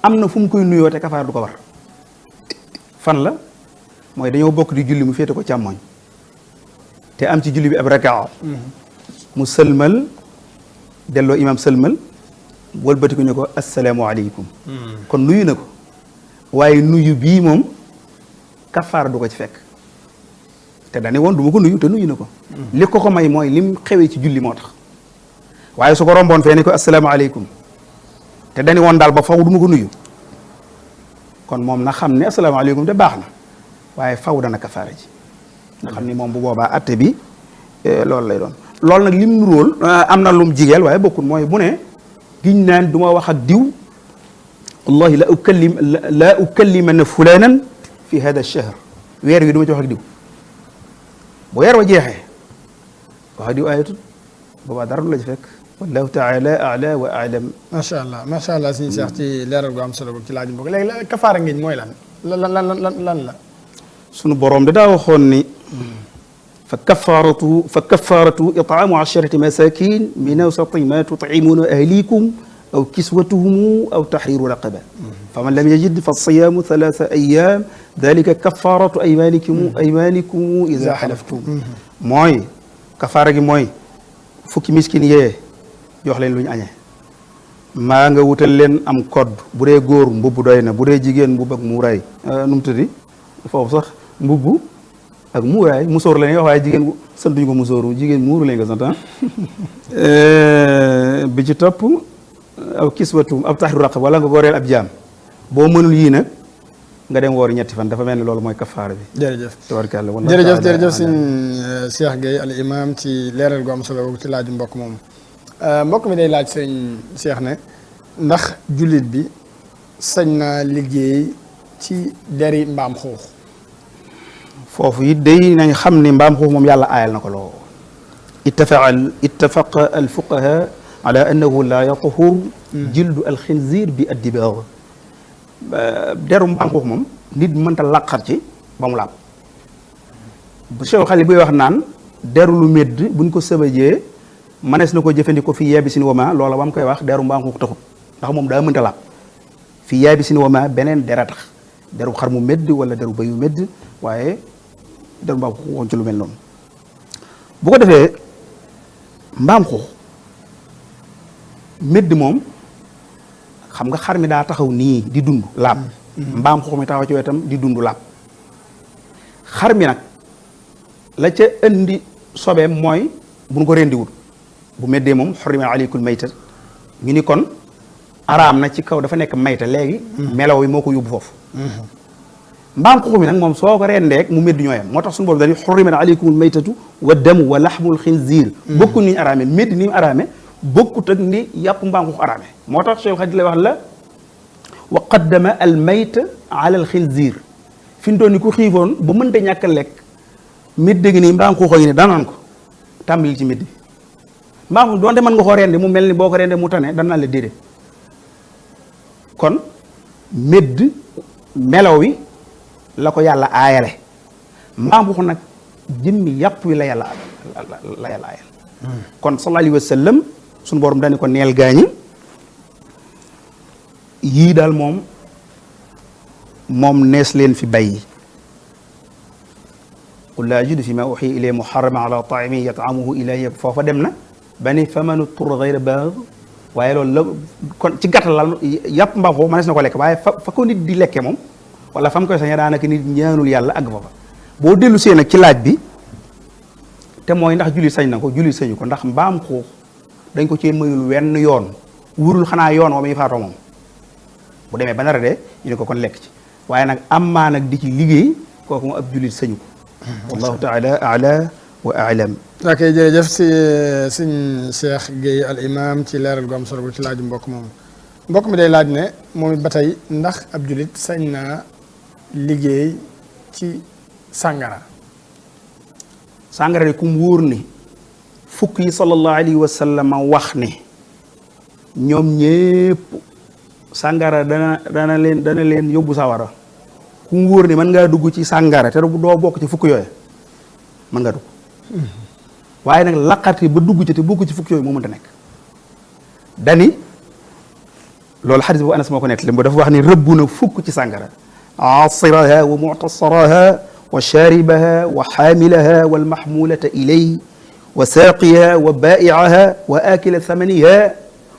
am na fu mu koy nuyoo te kafaar du ko war fan la mooy dañoo bokk di julli mu féete ko càmmoñ te am ci julli bi ab rakaa mu sëlmal delloo imam sëlmal wëlbati ko ñu ko asalaamaaleykum kon nuyu na ko waaye nuyu bii moom kafaar du ko ci fekk te dañu woon du ma ko nuyu te nuyu na ko li ko may mooy lim xewee ci julli moo tax waaye su ko romboon fee ni ko asalaamaaleykum te dañu woon daal ba faw du ma ko nuyu kon moom na xam ne asalaamaaleykum te baax na waaye faw dana kafaara ji nga xam ni moom bu boobaa atte bi loolu lay doon loolu nag lim nuróol am na lum jigeel waaye bokkul mooy bu ne giñ naan du ma wax ak diw wallahi la ukallimanna fulanan fi hada ash-shahr weer wi du ma ci wax ak diw bu weer wa jeexee wax ak diw ayatul boobaa dara du la ci fekk wallahu taala ala wa alam. macha allah suñu Cheikh ci leeral gu am solo ci laaj mbokk léegi la kafaara ngiñ mooy lan la sunu borom da daa waxoon ni fa kafaaratu it'aamu 10 masakin min awsati ma tut'imuna ahlikum aw kiswatuhum aw tahriru raqaba faman lam yajid fa siyaamu 3 ayyam dalika kafaaratu aymanikum idha halaftum mooy kafaara gi mooy fukki miskin yee jox leen lu ñu añee maa nga wutal leen am kodd bu dee góor mbubb doy na bu dee jigéen mbubb ak muuraay nu mu tuddi foofu sax mbubb ak muuraay musóor la ñuy wax waaye jigéen santuñu ko musóoru jigéen muuru lañ ko sant bi ci topp aw kiswatu ab tahriiru raqaba wala nga goreel ab jaam boo mënul yii nag nga dem woori ñetti fan dafa mel ni loolu mooy kafaara bi. jërëjëf tabarkalla jërëjëf sëñ Cheikh Gueye al imam ci leeral gu am solo ci laaju mbokk moom mbokk mi day laaj sëñ Cheikh ne ndax jullit bi sañ naa liggéey ci deri mbaam xuux. foofu it day nañ xam ne mbaam xuux moom yàlla aayal na ko loo ittafaqa al fuqaha ala annahu la yatahur jildu al xinzir bi addibaag deru mbaam xuux moom nit mënta laqar ci ba mu laab bu Cheikh xale buy wax naan deru lu medd buñ ko sëbëjee manees na ko jëfandikoo fi yaabisin wama loola ba mu koy wax deru mbaam xuux taxut ndax moom daa mënta laab fi yaabisin wama beneen dera tax deru xar mu medd wala deru bëyu medd waaye deru mbaam xuux woon ci lu mel noonu bu ko defee mbaam xuux medd moom xam nga xar mi daa taxaw nii di dund laab mbaam xuux mi taxaw ci wetam di dund laab xar mi nag la ca indi sobeem mooy buñ ko rendiwul bu meddee moom xurrima alaykum mayta ñu ni kon araam na ci kaw dafa nekk mayta léegi melaw wi moo ko yóbbu foofu mbaam xuux mi nag moom soo ko rendeek mu médd ñooyam moo tax suñu boobu dañuy xurrimat aleykumul maytatu wa damu wa laxmul xinziir bokku ni ñu araame médd ni mu araame bokkut ak ni yàpp mbaam xuux araame moo tax Cheikh Xadi lay wax la wa qaddama al mayta ala al xinziir fi mu toll ni ku xiifoon ba mënta ñàkk a lekk médd gi nii mbaam xuuxoo ngi ne danaan ko tàmbali ci médd bi mbaam xuux doonte mën nga koo rende mu mel ni boo ko rende mu tane danaan la déedéet kon médd melaw wi la ko yàlla aayale mbaam xuux nag jëmmi yàpp wi la yàlla aayal kon sallallahu alayhi wa sallam suñu borom dañu ko neel gaañi yii daal moom nees leen fi bàyyi qul laa ajidu fi ma uxiya ilayya muharraman ala taa'imin yat'amuhu illa foofa dem na ba ni famanu turra ghayra baagh waaye loolu la kon ci gàttal la yàpp mbaam xuux mënees na ko lekk waaye fa ko nit di lekke moom wala fa mu koy sañee daanaka nit ñaanul yàlla àgg fa boo dellu see nag ci laaj bi te mooy ndax jullit sañ na ko jullit sañu ko ndax mbaam xuux dañ ko cee mayul wenn yoon wurul xanaa yoon wa muy faatoo moom bu demee ba nar a dee ñu ne ko kon lekk ci waaye nag ammaa nag di ci liggéey kooku moom ab jullit sañu ko wallahu taala ala wa alam ok jërëjëf si sëñ Cheikh Gueye al imam ci leeral gu am solo ci laaju mbokk mi day laaj ne moom it ba tey ndax ab jullit sañ naa liggéey ci sàngara de kum wóor ni fukk yi sallallahu alayhi wa sallam wax ne ñoom ñépp sàngara dana leen yóbbu sawara kum wóor ni mën ngaa dugg ci sàngara te doo bokk ci fukk yooyu mën nga dugg waaye nag laqati ba dugg ci te bokk ci fukk yooyu moo mënta nekk dani loolu xadis bu Anas moo ko nekk lim ba dafa wax ni rëbb na fukk ci sàngara asiraha wa mu'tasaraha wa sharibaha wa xaamilaha wal mahmulata ilay wa saaqiha wa baa'iaha wa akila thamaniha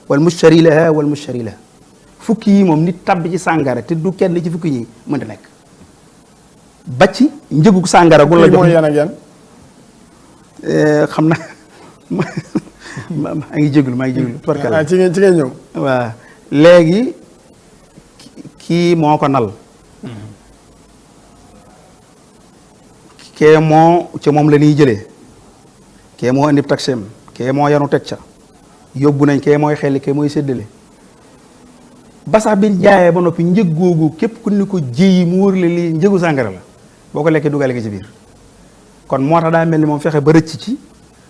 wal mushtari laha wal mushtari laha fukki yi moom nit tabb ci sàngara te du kenn ci fukki ñi mënta nekk ba ci njëgu sàngara gu la jox yan ak yan xam na maa ngi jégalu tubarkalla ci ngay ñëw waaw léegi kii moo ko nal kee moo ca moom la ñuy jëlee kee moo indi taxem kee moo yanu teg ca yóbbu nañ kee mooy xelli kee mooy séddale ba sax biñ jaayee ba noppi njëg googu képp ku ni ko jiyi mu wër la lii njëgu sàngara la boo ko lekkee dugale nga ci biir kon moo tax daa mel ni moom fexe ba rëcc ci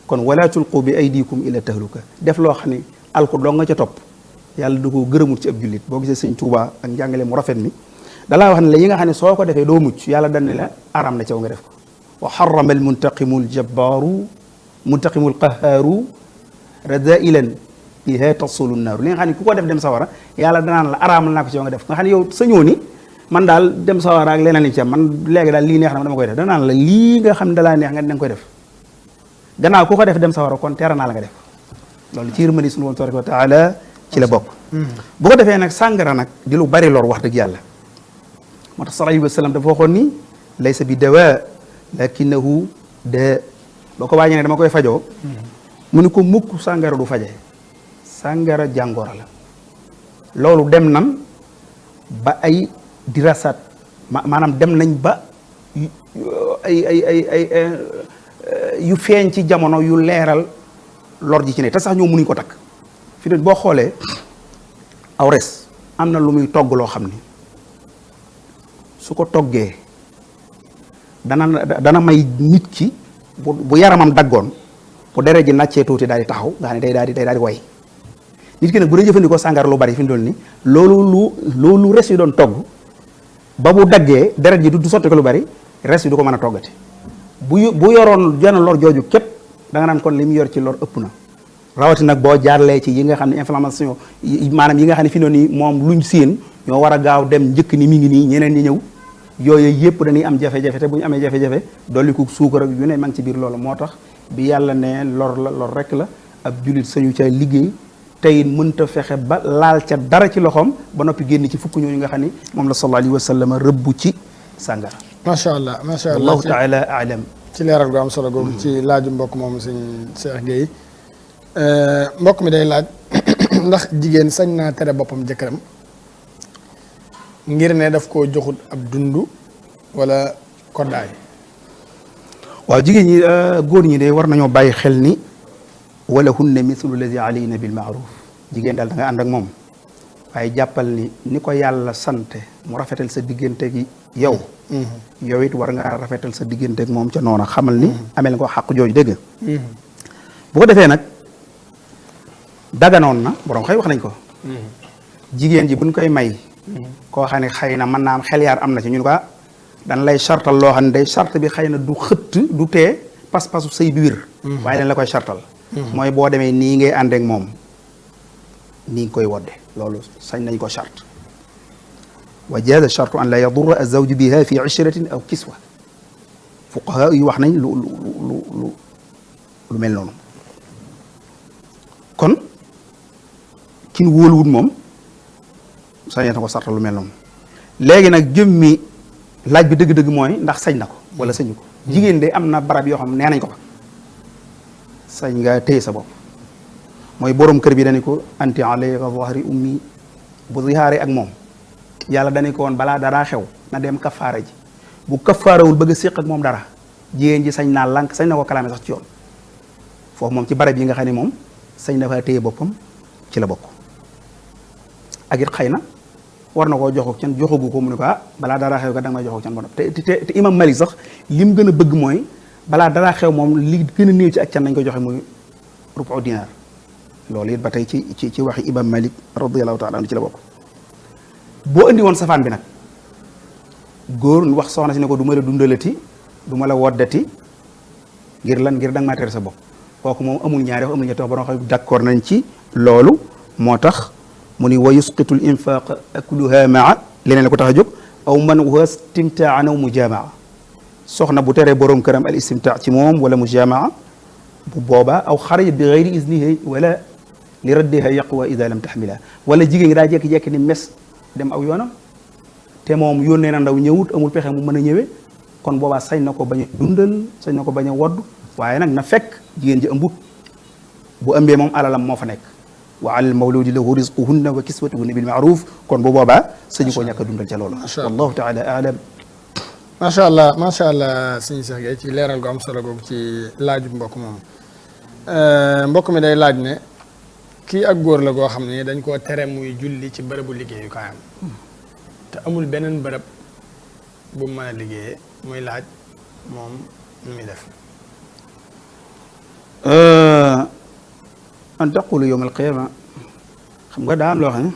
kon wala tulqu bi aydikum ila tahluka def loo xam ni alku doo nga ca topp yàlla du ko gërëmut ci ab jullit boo gisee sëñ Tuubaa ak njàngale mu rafet mi dalaa wax ne la yi nga xam ne soo ko defee doo mucc yàlla dañ ne la aram na caw nga def ko wa xarama al muntaqimu al jabbaaru muntaqimu al qahaaru radailan biha tasulu naaru li nga xam ne ku ko def dem sawara yàlla danaan la araamal naa ko ci yow nga def nga xam ne yow sañoo ni man daal dem sawara ak leneen li ci am man léegi daal lii neex na ma dama koy def danaan la lii nga xam ne dalaa neex nga danga koy def gannaaw ku ko def dem sawara kon teera naa la nga def loolu ci yërmande sunu Boroom tabaraka wa taala ci la bokk bu ko defee nag sàngara nag di lu bari lor wax dëgg yàlla moo tax sallallahu alayhi wa sallam dafa waxoon ni laysa bi dawa lakinahu da boo ko waajee ne dama koy fajoo mu ni ko mukk sàngara du faje sàngara jàngoro la loolu dem nan ba ay dirasat maanaam dem nañ ba ay yu feeñ ci jamono yu leeral lor ji ci ne te sax ñoom mënuñ ko takk fi doon boo xoolee aw res am na lu muy togg loo xam ni su ko toggee dana may nit ki bu yaramam daggoon bu deret ji nàccee tuuti daal di taxaw nga xam ne day daal di way nit ki nag bu dee jëfandikoo sàngara lu bari fi mu toll nii loolu res yi doon togg ba bu daggee deret ji du sotti ko lu bari res yi du ko mën a toggati bu yoroon jenn lor jooju képp da nga naan kon li mu yor ci lor ëpp na rawati nag boo jaarlee ci yi nga xam ne inflammation maanaam yi nga xam ne fi noonu nii moom luñ séen ñoo war a gaaw dem njëkk ni mi ngi nii ñeneen ñi ñëw yooyu yëpp dañuy am jafe-jafe te bu ñu amee jafe-jafe dolli ko suukar ak yu ne ma ngi ci biir loolu moo tax bi yàlla ne lor rek la ab jullit sañu ca liggéey tey mënta fexe ba laal ca dara ci loxoom ba noppi génn ci fukk ñooñu nga xam ni moom la sallallahu alayhi wa sallam rëbbu ci sàngara macha allah wallahu taala alam ci leeral gu am solo googu ci laaju mbokk moom sëñ Cheikh Gueye mbokk mi day laaj ndax jigéen sañ naa tere boppam jëkkëram ngir ne daf koo joxut ab dund wala koddaay. waaw jigéen ñi góor ñi de war nañoo bàyyi xel ni wala hunna mithlu lazi alayna bil maaruf jigéen daal da nga ànd ak moom waaye jàppal ni ko yàlla sante mu rafetal sa diggante gi yow yow it war nga rafetal sa diggante ak moom ca noona xamal ni amel nga ko xàq jooju dégg bu ko defee nag daganoon na borom xëy wax nañ ko jigéen ji buñ koy may koo xam ne xëy na mën naa am xel yaar am na ci ñu ne ko dan lay sartal loo xam ne day sart bi xëy na du xëtt du tee pas-pasu sëy bi wir waaye dañ la koy sartal mooy boo demee nii ngay àndeek moom nii nga koy wodde loolu sañ nañ ko charte wa jaaza chartu an la yadurra azawju biha fi ishratin aw kiswa fuqaha yi wax nañ lu mel noonu kon kin wóoluwut moom sañ na ko sartal lu mel noonu léegi nag jëmmi laaj bi dëgg-dëgg mooy ndax sañ na ko wala sañu ko jigéen de am na barab yoo xam nee nañ ko fa sañ nga téye sa bopp mooy borom kër bi dañu ko anti alayka zahri ummi bu zihaare ak moom yàlla dañu ko woon balaa daraa xew na dem kafaara ji bu kafaarawul bëgg a séq ak moom dara jigéen ji sañ naa lànk sañ na ko kalaame sax ci yoon foofu moom ci barab yi nga xam ne moom sañ na faa téye boppam ci la bokk ak it xëy na war na koo joxoog can joxagu ko mu ne ko balaa dara xew ka da nga may joxoog can ba noppi te imam Malik sax li mu gën a bëgg mooy balaa dara xew moom li gën a néew ci ak can nañ ko joxe muy rubu dinaar loolu it ba tey ci waxi imam Malik radiyallahu taala anhu ci la bokk boo indi woon safaan bi nag góor wax soxna si ne ko du ma la dundalati du ma la woddati ngir lan ngir da nga maa tere sa bopp kooku moom amul ñaari wax amul ñetti wax ba xam d'accord nañ ci loolu moo tax mu ni wa yusqitu l infaq akluha maa leneen la ko tax a jóg aw man wa istimtaan aw mujamaa soxna bu teree borom këram al istimtaa ci moom wala mujamaa bu boobaa aw xaraja bi gayri iznihi wala li raddiha yaqwa ida lam taxmila wala jigéen ngi daa jekki-jekki ni mes dem aw yoonam te moom yónnee na ndaw ñëwut amul pexe mu mën a ñëwee kon boobaa sañ na ko bañ a dundal sañ na ko bañ a wodd waaye nag na fekk jigéen ji ëmbut bu ëmbee moom alalam moo fa nekk wa alal mawludi lahu rizquhunna wa kiswatuhunna bil ma'ruf kon bu boobaa sañu ko ñàkk a dundal ca loolu wallahu taala alam macha allah sëñ Cheikh Gueye ci leeral gu am solo googu ci laaju mbokk moom mbokk mi day laaj ne kii ak góor la goo xam ne dañ koo tere muy julli ci bërëbu liggéeyukaayam te amul beneen bërëb bu mu mën a liggéeyee muy laaj moom nu muy def an taqulu yawm alqiyama xam nga daa am loo xam ne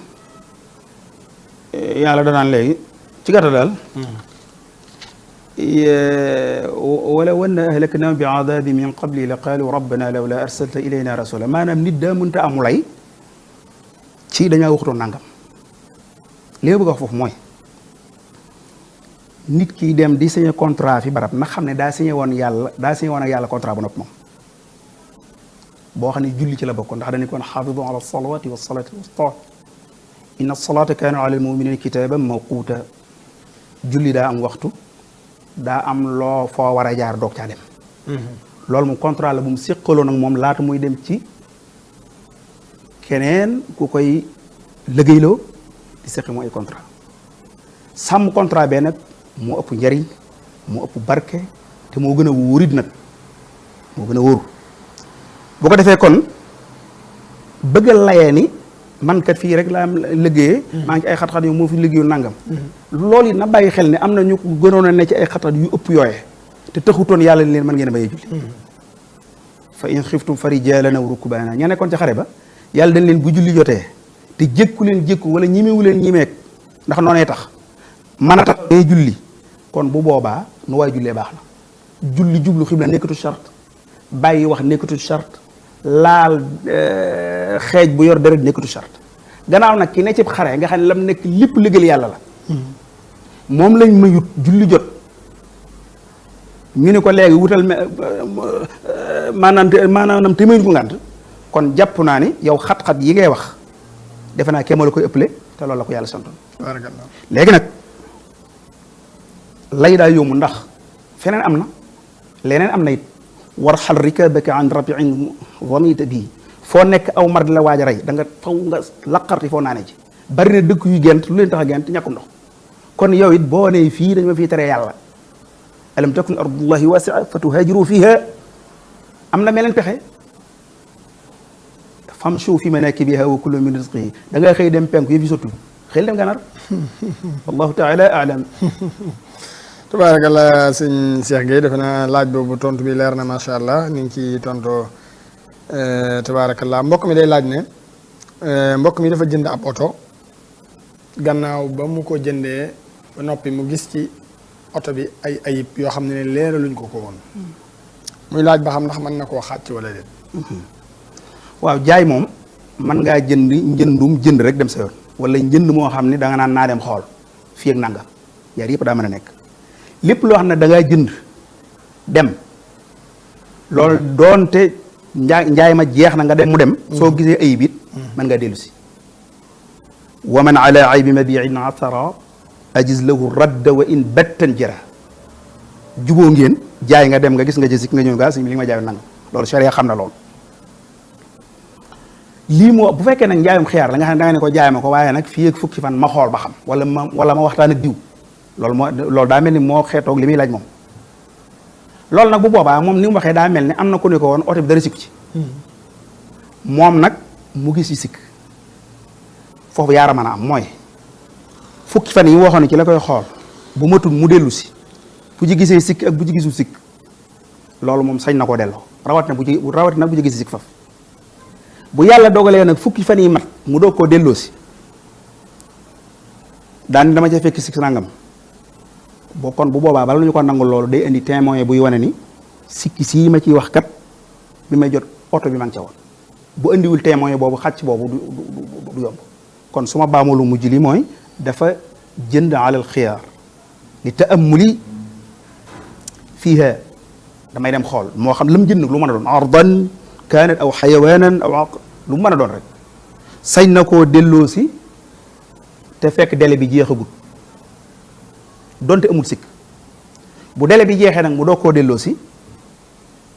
yàlla danaan léegi ci gàttal daal wala wanna ahlaknahum bi adabi min qabli la qaalu rabbana lawla arsalta ilayna rasula maanaam nit daa mënta amulay ci dañaa waxutoon nangam li ma bëgg a wax foofu mooy nit ki dem di signé contrat fi barab na xam ne daa signé woon ak yàlla contrat bu noppi moom boo xam ne julli ci la bokk ndax dañu koon xaafidu ala salawati wa salati wusta inna salata kaana ala almuminina kitaban mawquta julli daa am waxtu daa am loo foo war a jaar doog caa dem loolu moom contrat la bu mu séqaloon ak moom laata muy dem ci keneen ku koy liggéeyloo di séqi mooy contrat sàmm contrat bee nag moo ëpp njariñ moo ëpp barke te moo gën a wóorit nag moo gën a wóoru bu ko defee kon bëgg a layee ni man kat fii rek laa am liggéeyee maa ngi ci ay xat-xat yu moo fi liggéeyu nangam loolu it na bàyyi xel ne am na ñu ko gënoon a ne ci ay xat-xat yu ëpp yooye te taxutoon yàlla leen mën ngeen a bayee julli fa in xiftum fa rijaalan aw rukbaana ña nekkoon ci xare ba yàlla dañ leen bu julli jotee te jékku leen jékku wala ñimewu leen ñimeek ndax noonee tax mën a tax day julli kon bu boobaa nu waay jullee baax na julli jublu xibla nekkatu charte bàyyi wax nekkatu charte laal xeej bu yor deret nekkatu charte gannaaw nag ki ne ci xare nga xam ne lam nekk lépp liggéeyal yàlla la moom lañ mayut julli jot ñu ne ko léegi wutal maanaam te mayut ko ngànt kon jàpp naa ni yow xat-xat yi ngay wax defe naa kéema la koy ëppale te loolu la ko yàlla santoon léegi nag lay daa yomb ndax feneen am na leneen am na it war xal rikabaka an rabiin vamita bii foo nekk aw mar di la waaj a rey da nga faw nga laqarti foo naane ci bari na dëkk yu gent lu leen tax a gent ñàkkum ndox kon yow it boo nee fii dañ ma fii tere yàlla alam takun ardullahi wasia fa tuhaajiru fiha am na meleen pexe famshu fi manakibiha wa kulu min rizqihi da ngay xëy dem penku yëf yi sottu xëy dem gànnaar wallahu taala alam tabaarakallah sëñ Cheikh Gueye defe naa laaj boobu tontu bi leer na macha allah ni ngi ci tontoo tabaarakallah mbokk mi day laaj ne mbokk mi dafa jënd ab oto gannaaw ba mu ko jëndee ba noppi mu gis ci oto bi ay ayib yoo xam ne leeraluñ ko ko woon muy laaj ba xam ndax mën na koo xàcc wala déet. waaw jaay moom mën ngaa jënd njëndum jënd rek dem sa yoon wala njënd moo xam ne da nga naan naa dem xool fii ak nangam yaar yëpp daa mën a nekk lépp loo xam ne da ngaa jënd dem loolu doonte njaay ma jeex na nga dem mu dem soo gisee ayib it mën ngaa dellu si wa man ala aybi mabiin asara ajiz lahu radda wa in battan jara juboo ngeen jaay nga dem nga gis nga jësik nga ñëw gaa si li ma jaay nangam loolu sharia xam na loolu lii moo bu fekkee nag njaayum xiyaar la nga xam ne da nga ne ko jaay ma ko waaye nag fii ak fukki fan ma xool ba xam wala ma waxtaan ak diw loolu daa mel ni moo xeetoog li muy laaj moom loolu nag bu boobaa moom ni mu waxee daa mel ni am na ku ne ko woon oto bi dara sikku ci moom nag mu gis yi sikk foofu yaara mën a am mooy fukki fan yi waxoon ne ci la koy xool bu matul mu dellu si bu ci gisee sikk ak bu ci gisul sikk loolu moom sañ na koo delloo rawatina bu ci gisee sikk faf bu yàlla dogalee nag fukki fan yi mat mu doog koo delloo si daan dama ca fekk sikk nangam boo kon bu boobaa bala ñu ko nangul loolu day indi témoin buy wane ni sikki sii ma ciy wax kat bi may jot oto bi ma ngi ca woon bu indiwul témoin boobu xàcc boobu du yomb kon su ma baamalu mujj li mooy dafa jënd alal xiyaar li taamuli fiiha damay dem xool moo xam la mu jënd lu mën a doon ardan kaanat aw xayawaanan aw lu mu mën a doon rek sañ na koo delloo si te fekk délai bi jeexagut donte amul sikk bu délai bi jeexee nag mu doog koo delloo si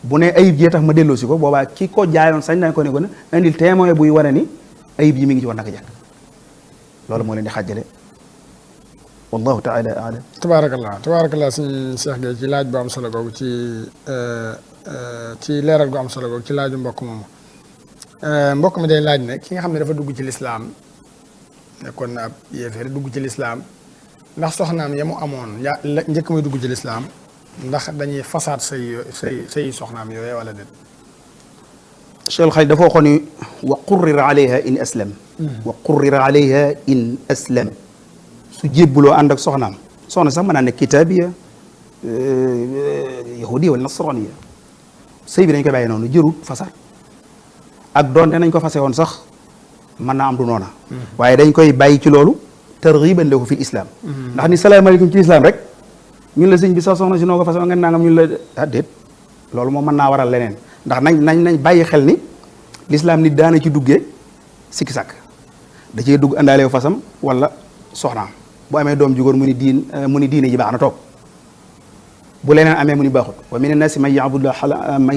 bu ne ayib jee tax ma delloo si ko boobaa ki ko jaayoon sañ nañ ko ne ko ne indil témoin buy wane ni ayib yi mi ngi ci war naka jàkk loolu moo leen di xàjjale wallahu taala alam tabaarakallah suñu Cheikh Gueye ci laaj bu am solo googu ci leeral gu am solo googu ci laaju mbokk moomu mbokk mi day laaj ne ki nga xam ne dafa dugg ci lislaam nekkoon na ab yéeféer dugg ci lislaam ndax soxnaam ya mu amoon njëkk muy dugg ci lislaam ndax dañuy fasaat say soxnaam yooyu wala déet. Cheikh Xalil dafa waxoon ni wa qurrira alayha in aslam wa qurrira alayha in aslam su jébbuloo ànd ak soxnaam soxna sax mën naa nekk kitaabiya yahudiya wala nasraniya sëy bi dañ koy bàyyi noonu jërut fasaat ak doonte nañ ko fase woon sax mën naa am du noona waaye dañ koy bàyyi ci loolu targhiban lahu fi islam ndax ni salaamaaleykum ci islam rek ñun la sëñ bi sax soxna si noo ko fase woon nga nangam ñun la déet loolu moom mën naa waral leneen ndax nañ bàyyi xel ni l'islam nit daana ci duggee sikki sàkk da cee dugg àndaaleew fasam wala soxnaam bu amee doom ju góor mu ni diine ji baax na toog bu leneen amee mu ni baaxut wa min annaasi man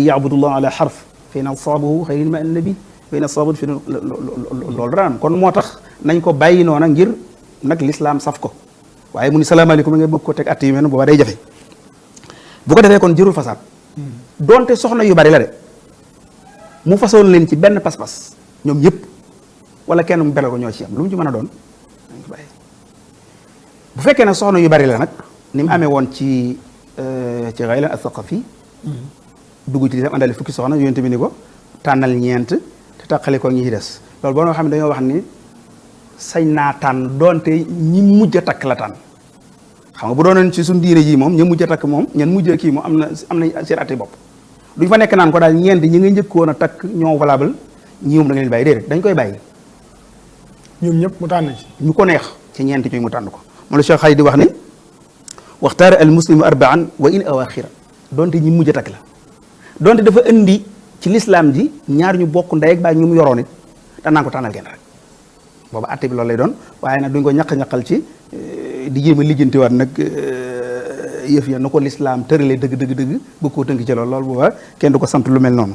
yabudullah ala xarf fa in asaabahu xayrin ma annabi fa in asaabat fi loolu dara am kon moo tax nañ ko bàyyi noona ngir nag l'islam saf ko waaye mu ni salaamaaleykum nga bëgg ko teg at yu mel ne booba day jafe bu ko defee kon jërul fasaat donte soxna yu bari la de mu fasoon leen ci benn pas-pas ñoom ñëpp wala kenn mu belal ko ñoo ci am lu mu ci mën a doon bu fekkee nag soxna yu bari la nag ni mu amee woon ci Ghaylan as-Saqafi dugg ci lislam àndale fukki soxna yonent bi ni ko tànnal ñeent te tàqale ko ñi ci des loolu boo xam ne dañoo wax ni sañ naa tànn doonte ñi mujj a takk la tànn xam nga bu doonoon ci suñu diine ji moom ña mujj a takk moom ñan mujj a kii moom am na seen atti bopp duñ fa nekk naan ko daal ñeent ñi nga njëkkoon a takk ñoo valable ñi moom da nga leen bàyyi déedéet dañ koy bàyyi ñoom ñëpp mu tànn ci ñu ko neex ci ñeent ñooy mu tànn ko moom la Cheikh Xalil di wax ni waxtaara al muslimu arbaan wa in awaaxira donte ñi mujj a takk la donte dafa indi ci lislaam ji ñaar ñu bokk ndey ak baay ñu mu yoroon it danaa ko tànnal kenn rek booba atte bi loolu lay doon waaye nag duñ ko ñaq-ñaqal ci di jéem a lijjantiwaat nag yëf ya na ko lislaam tëralee dëgg bëgg koo tënk ci loolu booba kenn du ko sant lu mel noonu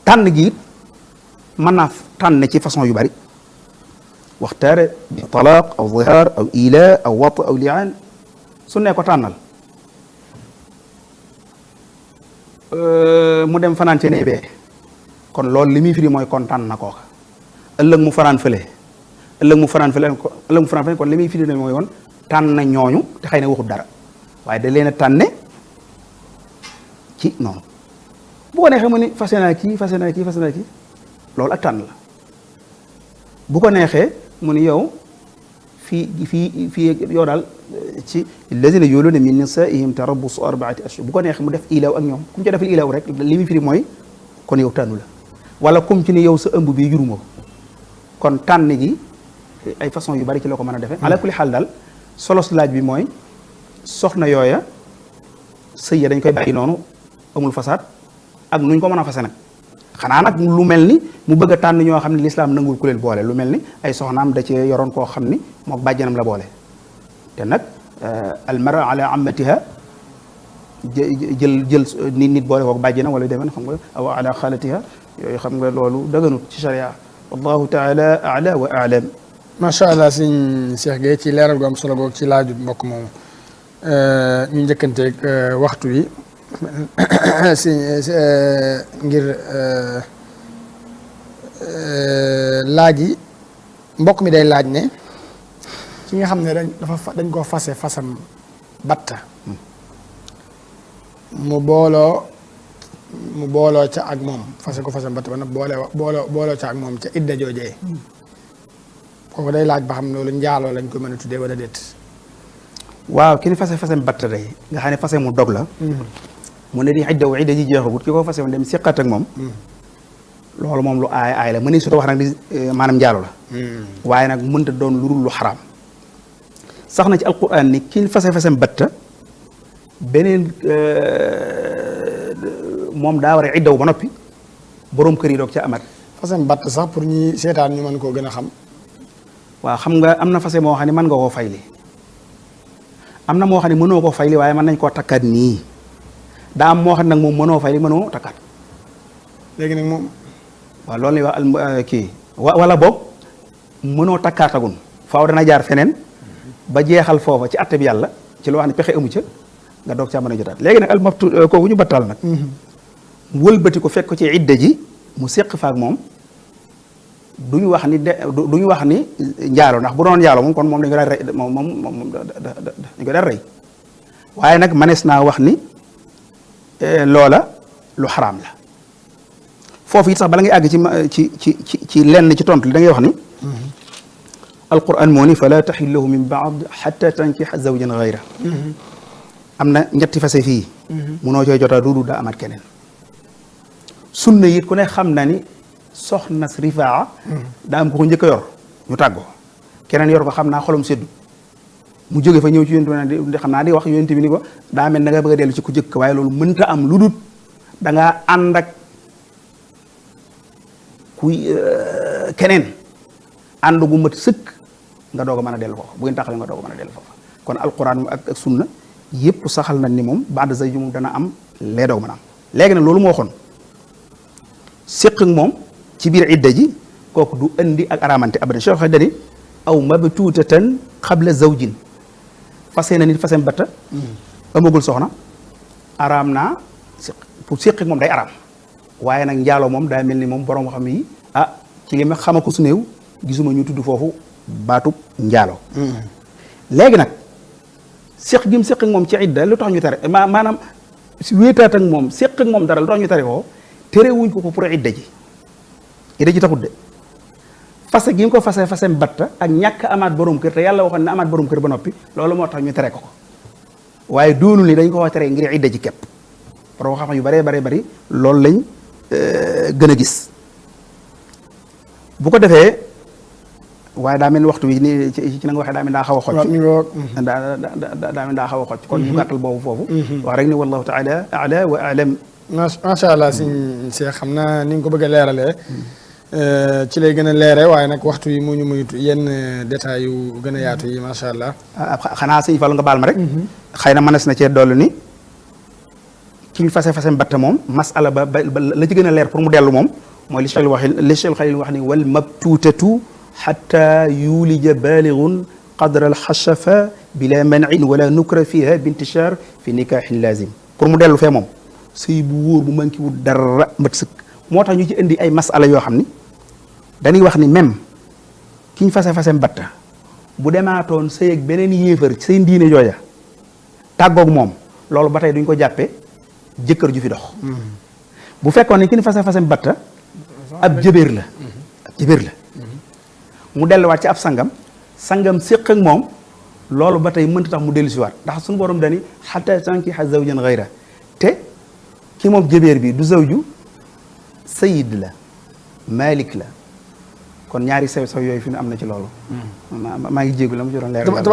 tànn gi it mën naa tànn ci façon yu bari waxtaare bi talaaq aw zihaar aw ila aw wat aw liaan su ne ko tànnal mu dem fanaan ci néeg bee kon loolu li muy firi mooy kontaan na kooka ëllëg mu fanaan fële ëllëg mu fanaan fële kon li muy firi ne mooy woon tànn na ñooñu te xëy na waxut dara waaye da leen a tànne ci noonu bu ko neexee mu ni fase naa kii loolu ak tànn la bu ko neexee mu ni yow fii yow daal ci lazina yuuluuna min nisaa'ihim tarabbusu arbaati ashhur bu ko neexee mu def ilaaw ak ñoom kum ci defal ilaaw rek li muy firi mooy kon yow tànnu la wala kum ci ni yow sa ëmb bii juruma ko kon tànn gi ay façon yu bari ci la ko mën a defee ala kulli xaal daal solos laaj bi mooy soxna yooya sëy ya dañ koy bàyyi noonu amul fasaad ak nuñ ko mën a fase nag xanaa nag lu mel ni mu bëgg a tànn ñoo xam ne lislaam nangul ku leen boole lu mel ni ay soxnaam da cee yoroon koo xam ni mook bàjjanam la boole te nag almara ala ammatiha jël nit boole kook bàjjanam wala demeen xam nga aw ala xaalatiha yooyu xam nga loolu dëgganut ci sharia wallahu taala ala wa alam macha allah sëñ Cheikh Gueye ci leeral gu am solo goog ci laaju mbokk moomu ñu njëkkanteeg waxtu wi si ngir laaj yi mbokk mi day laaj ne ki nga xam ne dañ koo fasam batta mu booloo ca ak moom fasam batta ba nag booloo ca ak moom ca idda joojee kooku day laaj ba xam loolu njaaloo lañ ko mën a tuddee wala déet. waaw ki ni fase batta day nga xam ne fase mu dog la mu ne di idda ji jeexagut ki ko fase dem siqat ak moom loolu moom lu aay la mën ni su wax nag di maanaam njaalo la waaye nag mënta doon lu dul lu xaraam sax na ci alquran ni ki fase batta beneen moom daa war a iddaw ba noppi boroom kër yi doog ca amat fasem batta sax pour ñi seetaan ñu mën koo gën a xam waaw xam nga am na fase moo xam ne mën nga koo fayli am na moo xam ne mënoo koo fayli waaye mën nañ koo takkaat nii daa am moo xam ne nag moom mënoo fayli mënoo takkaat léegi nag moom waaw loolu lay wax kii wala boog mënoo takkaatagun faaw dana jaar feneen ba jeexal foofa ci atte bi yàlla ci loo xam ne pexe amu ca nga doog caa mën a jotaat léegi nag almabtu kooku ñu battal nag wëlbati ko fekk ko ci idda ji mu séq faak moom duñu wax ni njaalo ndax bu doon njaalo moom kon moom dañu ko daan rey moom dañu ko daan rey waaye nag manees naa wax ni loola lu xaraam la foofu it sax bala ngay àgg ci lenn ci tontu li da ngay wax ni alquran moo ni fala taxil lahu min baad xatta tankixa zawjan gayra am na ñetti fase fii munoo cooy jotaa duudu daa amaat keneen sunna it ku ne xam na ni soxna rifaa daa am ko ko njëkk a yor ñu tàggoo keneen yor ko xam naa xolum seddu mu jóge fa ñëw ci yonent bi xam naa di wax yonent bi ni ko daa mel da nga bëgg a dellu ci ku jëkk waaye loolu mënta am lu dut da ngaa ànd ak kuy keneen ànd gu mat sëkk nga doog a mën a dellu foofa bu ngeen taxalee nga doog a mën a dellu foofa kon alquran ak sunna yëpp saxal nañ ni moom ba'da zawj moom dana am lee doog mën a am léegi nag loolu moo waxoon séq ak moom ci biir idda ji kooku du andi ak aramante abadan Cheikh dani aw mabtuutatan qabla zawjin fase na nit fasem batta amagul soxna araam naa pour séq ak moom day araam waaye nag njaaloo moom daa mel ni moom borom xam yi ci li ma xama ko su néew gisuma ñu tudd foofu baatub njaaloo léegi nag séq gi mu séq ak moom ci idda lu tax ñu tere maanaam wéetaat ak moom séq ak moom dara lu tax ñu tere ko terewuñ ko pour idda ji taxut de fase gi nga ko fasem batta ak ñàkk amaat borom kër te yàlla waxoon ne amaat borom kër ba noppi loolu moo tax ñu tere ko waaye doonul ni dañ ko wax tere ngir idda ji képp borom xam-xam yu baree bari loolu lañ gën a gis bu ko defee waaye daa mel ni waxtu wi ni ci na nga waxee daa mel daa xaw a xocc daa mel daa xaw a xocc kon ñu gàttal boobu foofu wax rek ni wallahu taala ala wa alam macha allah sëñ Cheikh xam naa ni nga ko bëgg a leeralee ci lay gën a leere waaye nag waxtu yi mu ñu muytu yenn détails yu gën a yaatu yi macha allah xanaa sëñ Fallu nga baal ma rek xëy na mënees na cee dollu ni ki fasem batta moom masala ba la ci gën a leer pour mu dellu moom mooy li Cheikh Xalil wax ni wal mabtuutatu xatta yulija baaligun qadra alxachafa bila manin wala nukra fiha bintichar fi nikaaxin lazim pour mu dellu fee moom sëy bu wóor bu manqué wul dara mat sëkk moo tax ñu ci indi ay masala yoo xam ni dañuy wax ni même ki ñu fase mbatta bu demaatoon sëy ak beneen yéefar seen diine jooja tàggoog moom loolu ba tey duñ ko jàppee jëkkër ju fi dox bu fekkoon ne ki ñu fase mbatta ab jëbéer la mu delluwaat ci ab sangam séq ak moom loolu ba tey mënta tax mu dellu siwaat ndax suñu borom dani xataa tankiha zawjan gayra te ki moom jëbéer bi du zawju sayid la malik la kon ñaari sew yooyu fi mu am na ci loolu maa ngi jéegu la mu joroon leeral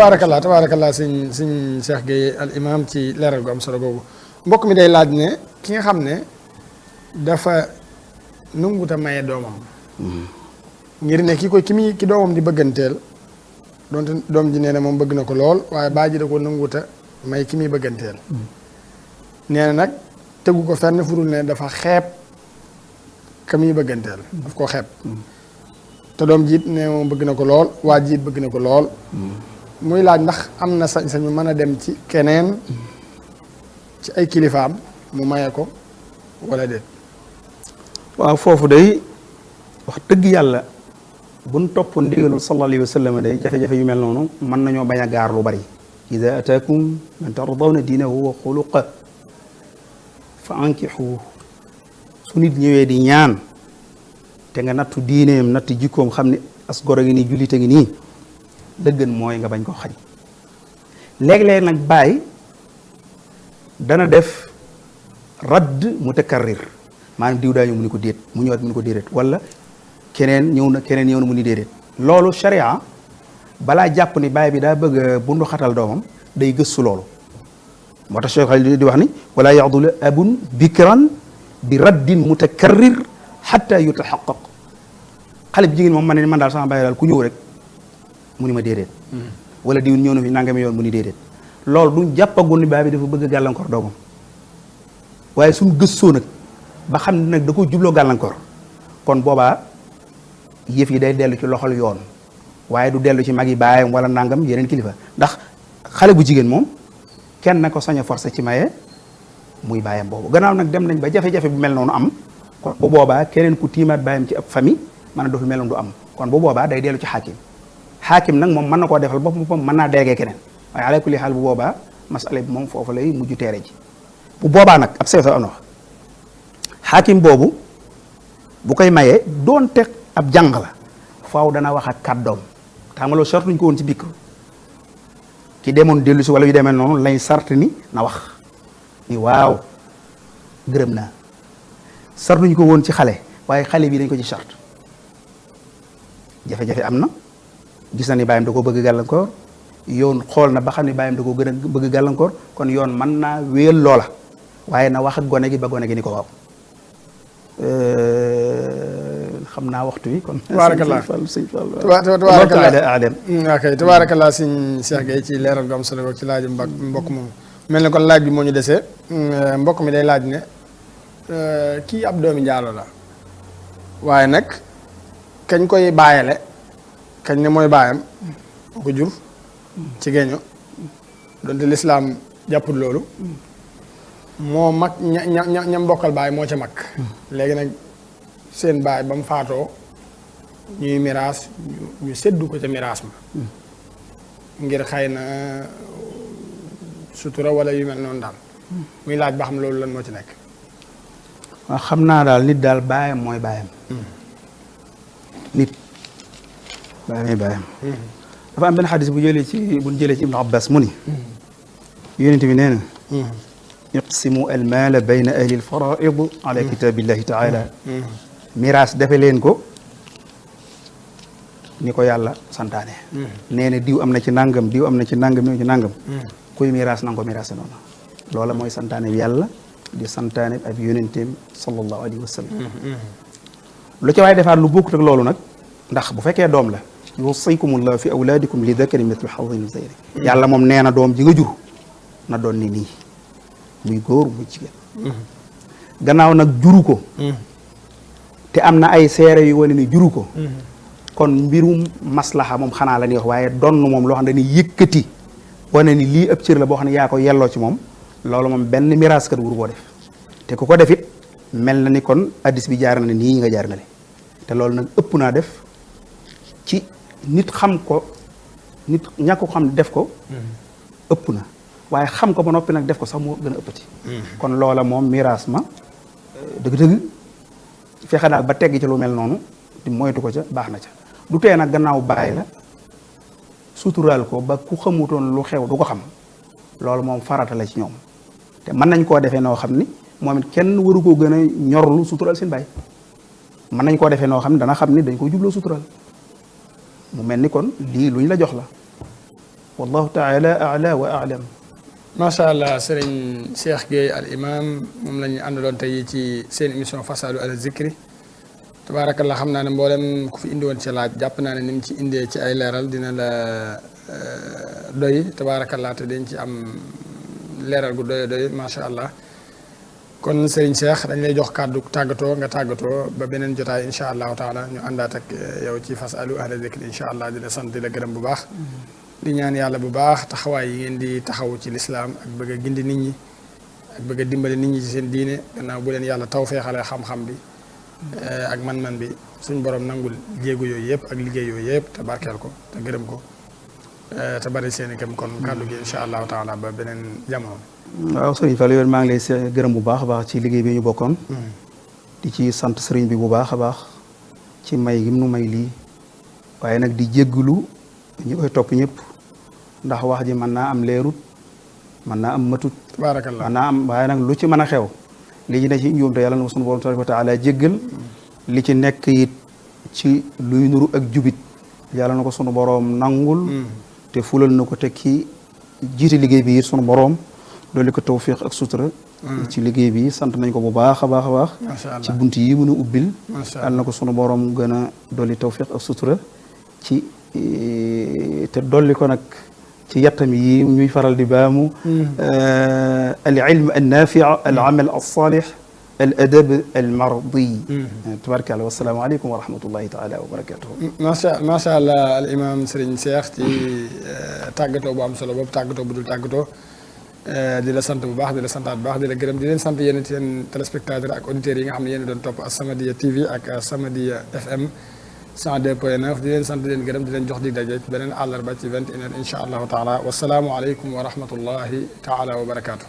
tabaarakallaa sëñ Cheikh Gueye al imam ci leeral gu am solo googu mbokk mi day laaj ne ki nga xam ne dafa nanguta maye doomam ngir ne ki doomam di bëgganteel donte doom ji nee na moom bëgg na ko lool waaye baa ji da ko nanguta may ki muy bëgganteel nee na nag tegu ko fenn furul ne dafa xeeb ka muy bëgganteel daf koo xeeb te doom jiit ne moom bëgg na ko lool waa jiit bëgg na ko lool muy laaj ndax am na sañ-sañu mën a dem ci keneen ci ay kilifaam mu maye ko wala déet waaw foofu day wax dëgg yàlla buñ topp ndigalul sallallahu alayhi wa sallam day jafe-jafe yu mel noonu mën nañoo bañ a gaar lu bari ida ataakum man tardawna diinahu wa xuluqa fa ankixu su nit ñëwee di ñaan te nga nattu diineem nattu jikkoom xam ne as goro ngi nii jullite ngi nii la gën mooy nga bañ ko xañ léeg-léeg nag bàyyi dana def radd mutakarrir maanaam diw daa ñëw mu ni ko déet mu ñëwaat mu ni ko déedéet wala keneen ñëw na mu ni déedéet loolu sharia balaa jàpp ni baay bi daa bëgg bundu xatal doomam day gëstu loolu moo tax Cheikh Xalil di wax ni wala yaxdula abun bikran bi raddin mutakarrir xatta yutaxaqaq xale bi jigéen moom man ne man daal sama baay daal ku ñëw rek mu ni ma déedéet wala diw ñëw na fi nangami yoon mu ni déedéet loolu duñ jàppagul ni baay bi dafa bëgg gàllankoor doomam waaye suñ gëstoo nag ba xam ne nag da ko jubloo gàllankoor kon boobaa yëf yi day dellu ci loxol yoon waaye du dellu ci mag yi baayam wala nangam yeneen kilifa ndax xale bu jigéen moom kenn na ko sañ a forcé ci maye muy baayam boobu gannaaw nag dem nañ ba jafe-jafe bu mel noonu am kon bu boobaa keneen ku tiimaat baayam ci ab famille mën a def lu mel noonu du am kon bu boobaa day dellu ci xaakim nag moom mën na koo defal boppam mën naa déggee keneen waaye ala kulli xaal bu boobaa masala bi moom foofu lay mujj teere ji bu boobaa nag ab sew am na wax xaakim boobu bu koy mayee doonte ab jàng la faaw dana wax ak kàddoom xam nga loolu sart ñu ko woon ci bikk ki demoon dellu si wala yu demee noonu lay sart ni na wax ni waaw gërëm naa sart ñu ko woon ci xale waaye xale bi dañ ko ci sart jafe-jafe am na gis na ni bàyyam da ko bëgg gàllankoor yoon xool na ba xam ne bàyyam da ko gën a bëgg gàllankoor kon yoon mën naa wéyal loola waaye na wax ak gone gi ba gone gi ni ko waaw xam naa waxtu wi kon. tabaarakallah tabaarakallah sëñ Cheikh Gueye ci leeral gu am solo ci laaju mbokk moom mel ni kon laaj bi moo ñu desee mbokk mi day laaj ne kii ab doomi njaalo la waaye nag kañ koy bàyyale kañ ne mooy baayam moo ko jur ci geeño donte lislaam jàppul loolu moo mag ña mbokkal baay moo ca mag léegi nag seen baay ba mu faatoo ñuy miraas ñu seddu ko ca miraas ma ngir xëy na sutura wala yu mel noonu daal muy laaj ba xam loolu lan moo ci nekk waaw xam naa daal nit daal baayam mooy baayam nit baayam dafa am benn xadis bu jëlee ci Ibnu Abbas mu ni yonent bi nee na iqsimu almaala bayna ahli alfaraid ala kitabillahi taala miraas defe leen ko ni ko yàlla santaane nee na diw am na ci nangam diw am na ci nangam diw ci nangam kuy miraas na nga ko miraase noonu loola mooy santaane bi yàlla di santaane bi ab yonenteem sallallahu alayhi wa sallam lu ci waaye defaat lu bokkut ak loolu nag ndax bu fekkee doom la yusikumullahu fi awlaadikum li dakari mithlu hadhil unsayayni yàlla moom nee na doom ji nga jur na doon ni nii muy góor muy jigéen gannaaw nag juru ko te am na ay seere yu wane ni juru ko kon mbirum maslaha moom xanaa la ñuy wax waaye donn moom loo xam ne dañuy yëkkati wane ni lii ab cër la boo xam ne yaa ko yelloo ci moom loolu moom benn miraaskat wuru koo def te ku ko defit mel na ni kon addis bi jaar na ne nii nga jaar na le te loolu nag ëpp naa def ci nit xam ko nit ñàkk ko xam def ko ëpp na waaye xam ko ba noppi nag def ko sax moo gën a ëppati kon loola moom miraas ma dëgg-dëgg fexe daal ba tegg ci lu mel noonu di moytu ko ca baax na ca du tee nag gannaaw bàyyi la suturaal ko ba ku xamutoon lu xew du ko xam loolu moom farata la ci ñoom te mën nañ koo defee noo xam ni moom it kenn waru koo gën a ñorlu suturaal seen bàyyi mën nañ koo defee noo xam ne dana xam ni dañ ko jubloo suturaal mu mel ni kon lii luñ la jox la wallahu taala ala wa alam macha allah sëriñ Cheikh Gueye al imam moom la ñu àndaloon tey ci seen émission fasalu ala zikri tabaarakallah xam naa ne mboolem ku fi indi woon ci laaj jàpp naa ne ni mu ci indee ci ay leeral dina la doy tabaarakallah te dañ ci am leeral gu doy macha allah kon sëriñ Cheikh dañ lay jox kàddu tàggatoo nga tàggatoo ba beneen jotaay incha allahu taala ñu àndaat ak yow ci fasalu ahla zikri incha allah di la sant di la gërëm bu baax di ñaan yàlla bu baax taxawaay yi ngeen di taxaw ci lislaam ak bëgg a gindi nit ñi ak bëgg a dimbali nit ñi ci seen diine gannaaw bu leen yàlla taw feexalee xam-xam bi ak man-man bi suñ borom nangul jéego yooyu yëpp ak liggéey yooyu yëpp te barkeel ko te gërëm ko te bari seen i këm kon kàddu gi incha allahu taala ba beneen jamono. waaw sëriñ Fallou yow maa ngi lay gërëm bu baax a baax ci liggéey bi ñu bokkoon. di ci sant sëriñ bi bu baax a baax ci may gi mu nu may lii waaye nag di jégglu ñi koy topp ñëpp ndax wax ji mën naa am leerut mën naa am matut. tabaarakallah mën naa am waaye nag lu ci mën a xew li ci ne ci njuumte yàlla na sunu borom tabaaraka wa taala jéggal li ci nekk it ci luy nuru ak jubit yàlla na ko sunu borom nangul. te fulal na ko teg ci jiite liggéey bi it sunu borom loolu ko tawfiq ak sutura. ci liggéey bi sant nañ ko bu baax a baax a baax. macha allah ci bunt yi mën a ubbil. macha yàlla na ko sunu borom gën a dolli tawfiq ak sutura ci te dolli ko nag ci yattam yi ñuy faral di baamu. al ilm an nafi al amal al salih al adab al mardi. tabaarkalla wassalaamu aleykum wa rahmatullahi taala wa barakatuhu. macha allah al imam Serigne Cheikh ci tàggatoo bu am solo boobu tàggatoo bu dul tàggatoo di la sant bu baax di la santaat bu baax di la gërëm di leen sant yéen seen téléspectateurs ak auditeurs yi nga xam ne yéen doon topp As-Samadiyya TV ak As-Samadiyya FM 102.9 di leen sant di leen gërëm di leen jox dig daje beneen àllarba ci 21h incha allahu taala wasalaamu aleykum wa rahmatullahi taala wa barakaatu.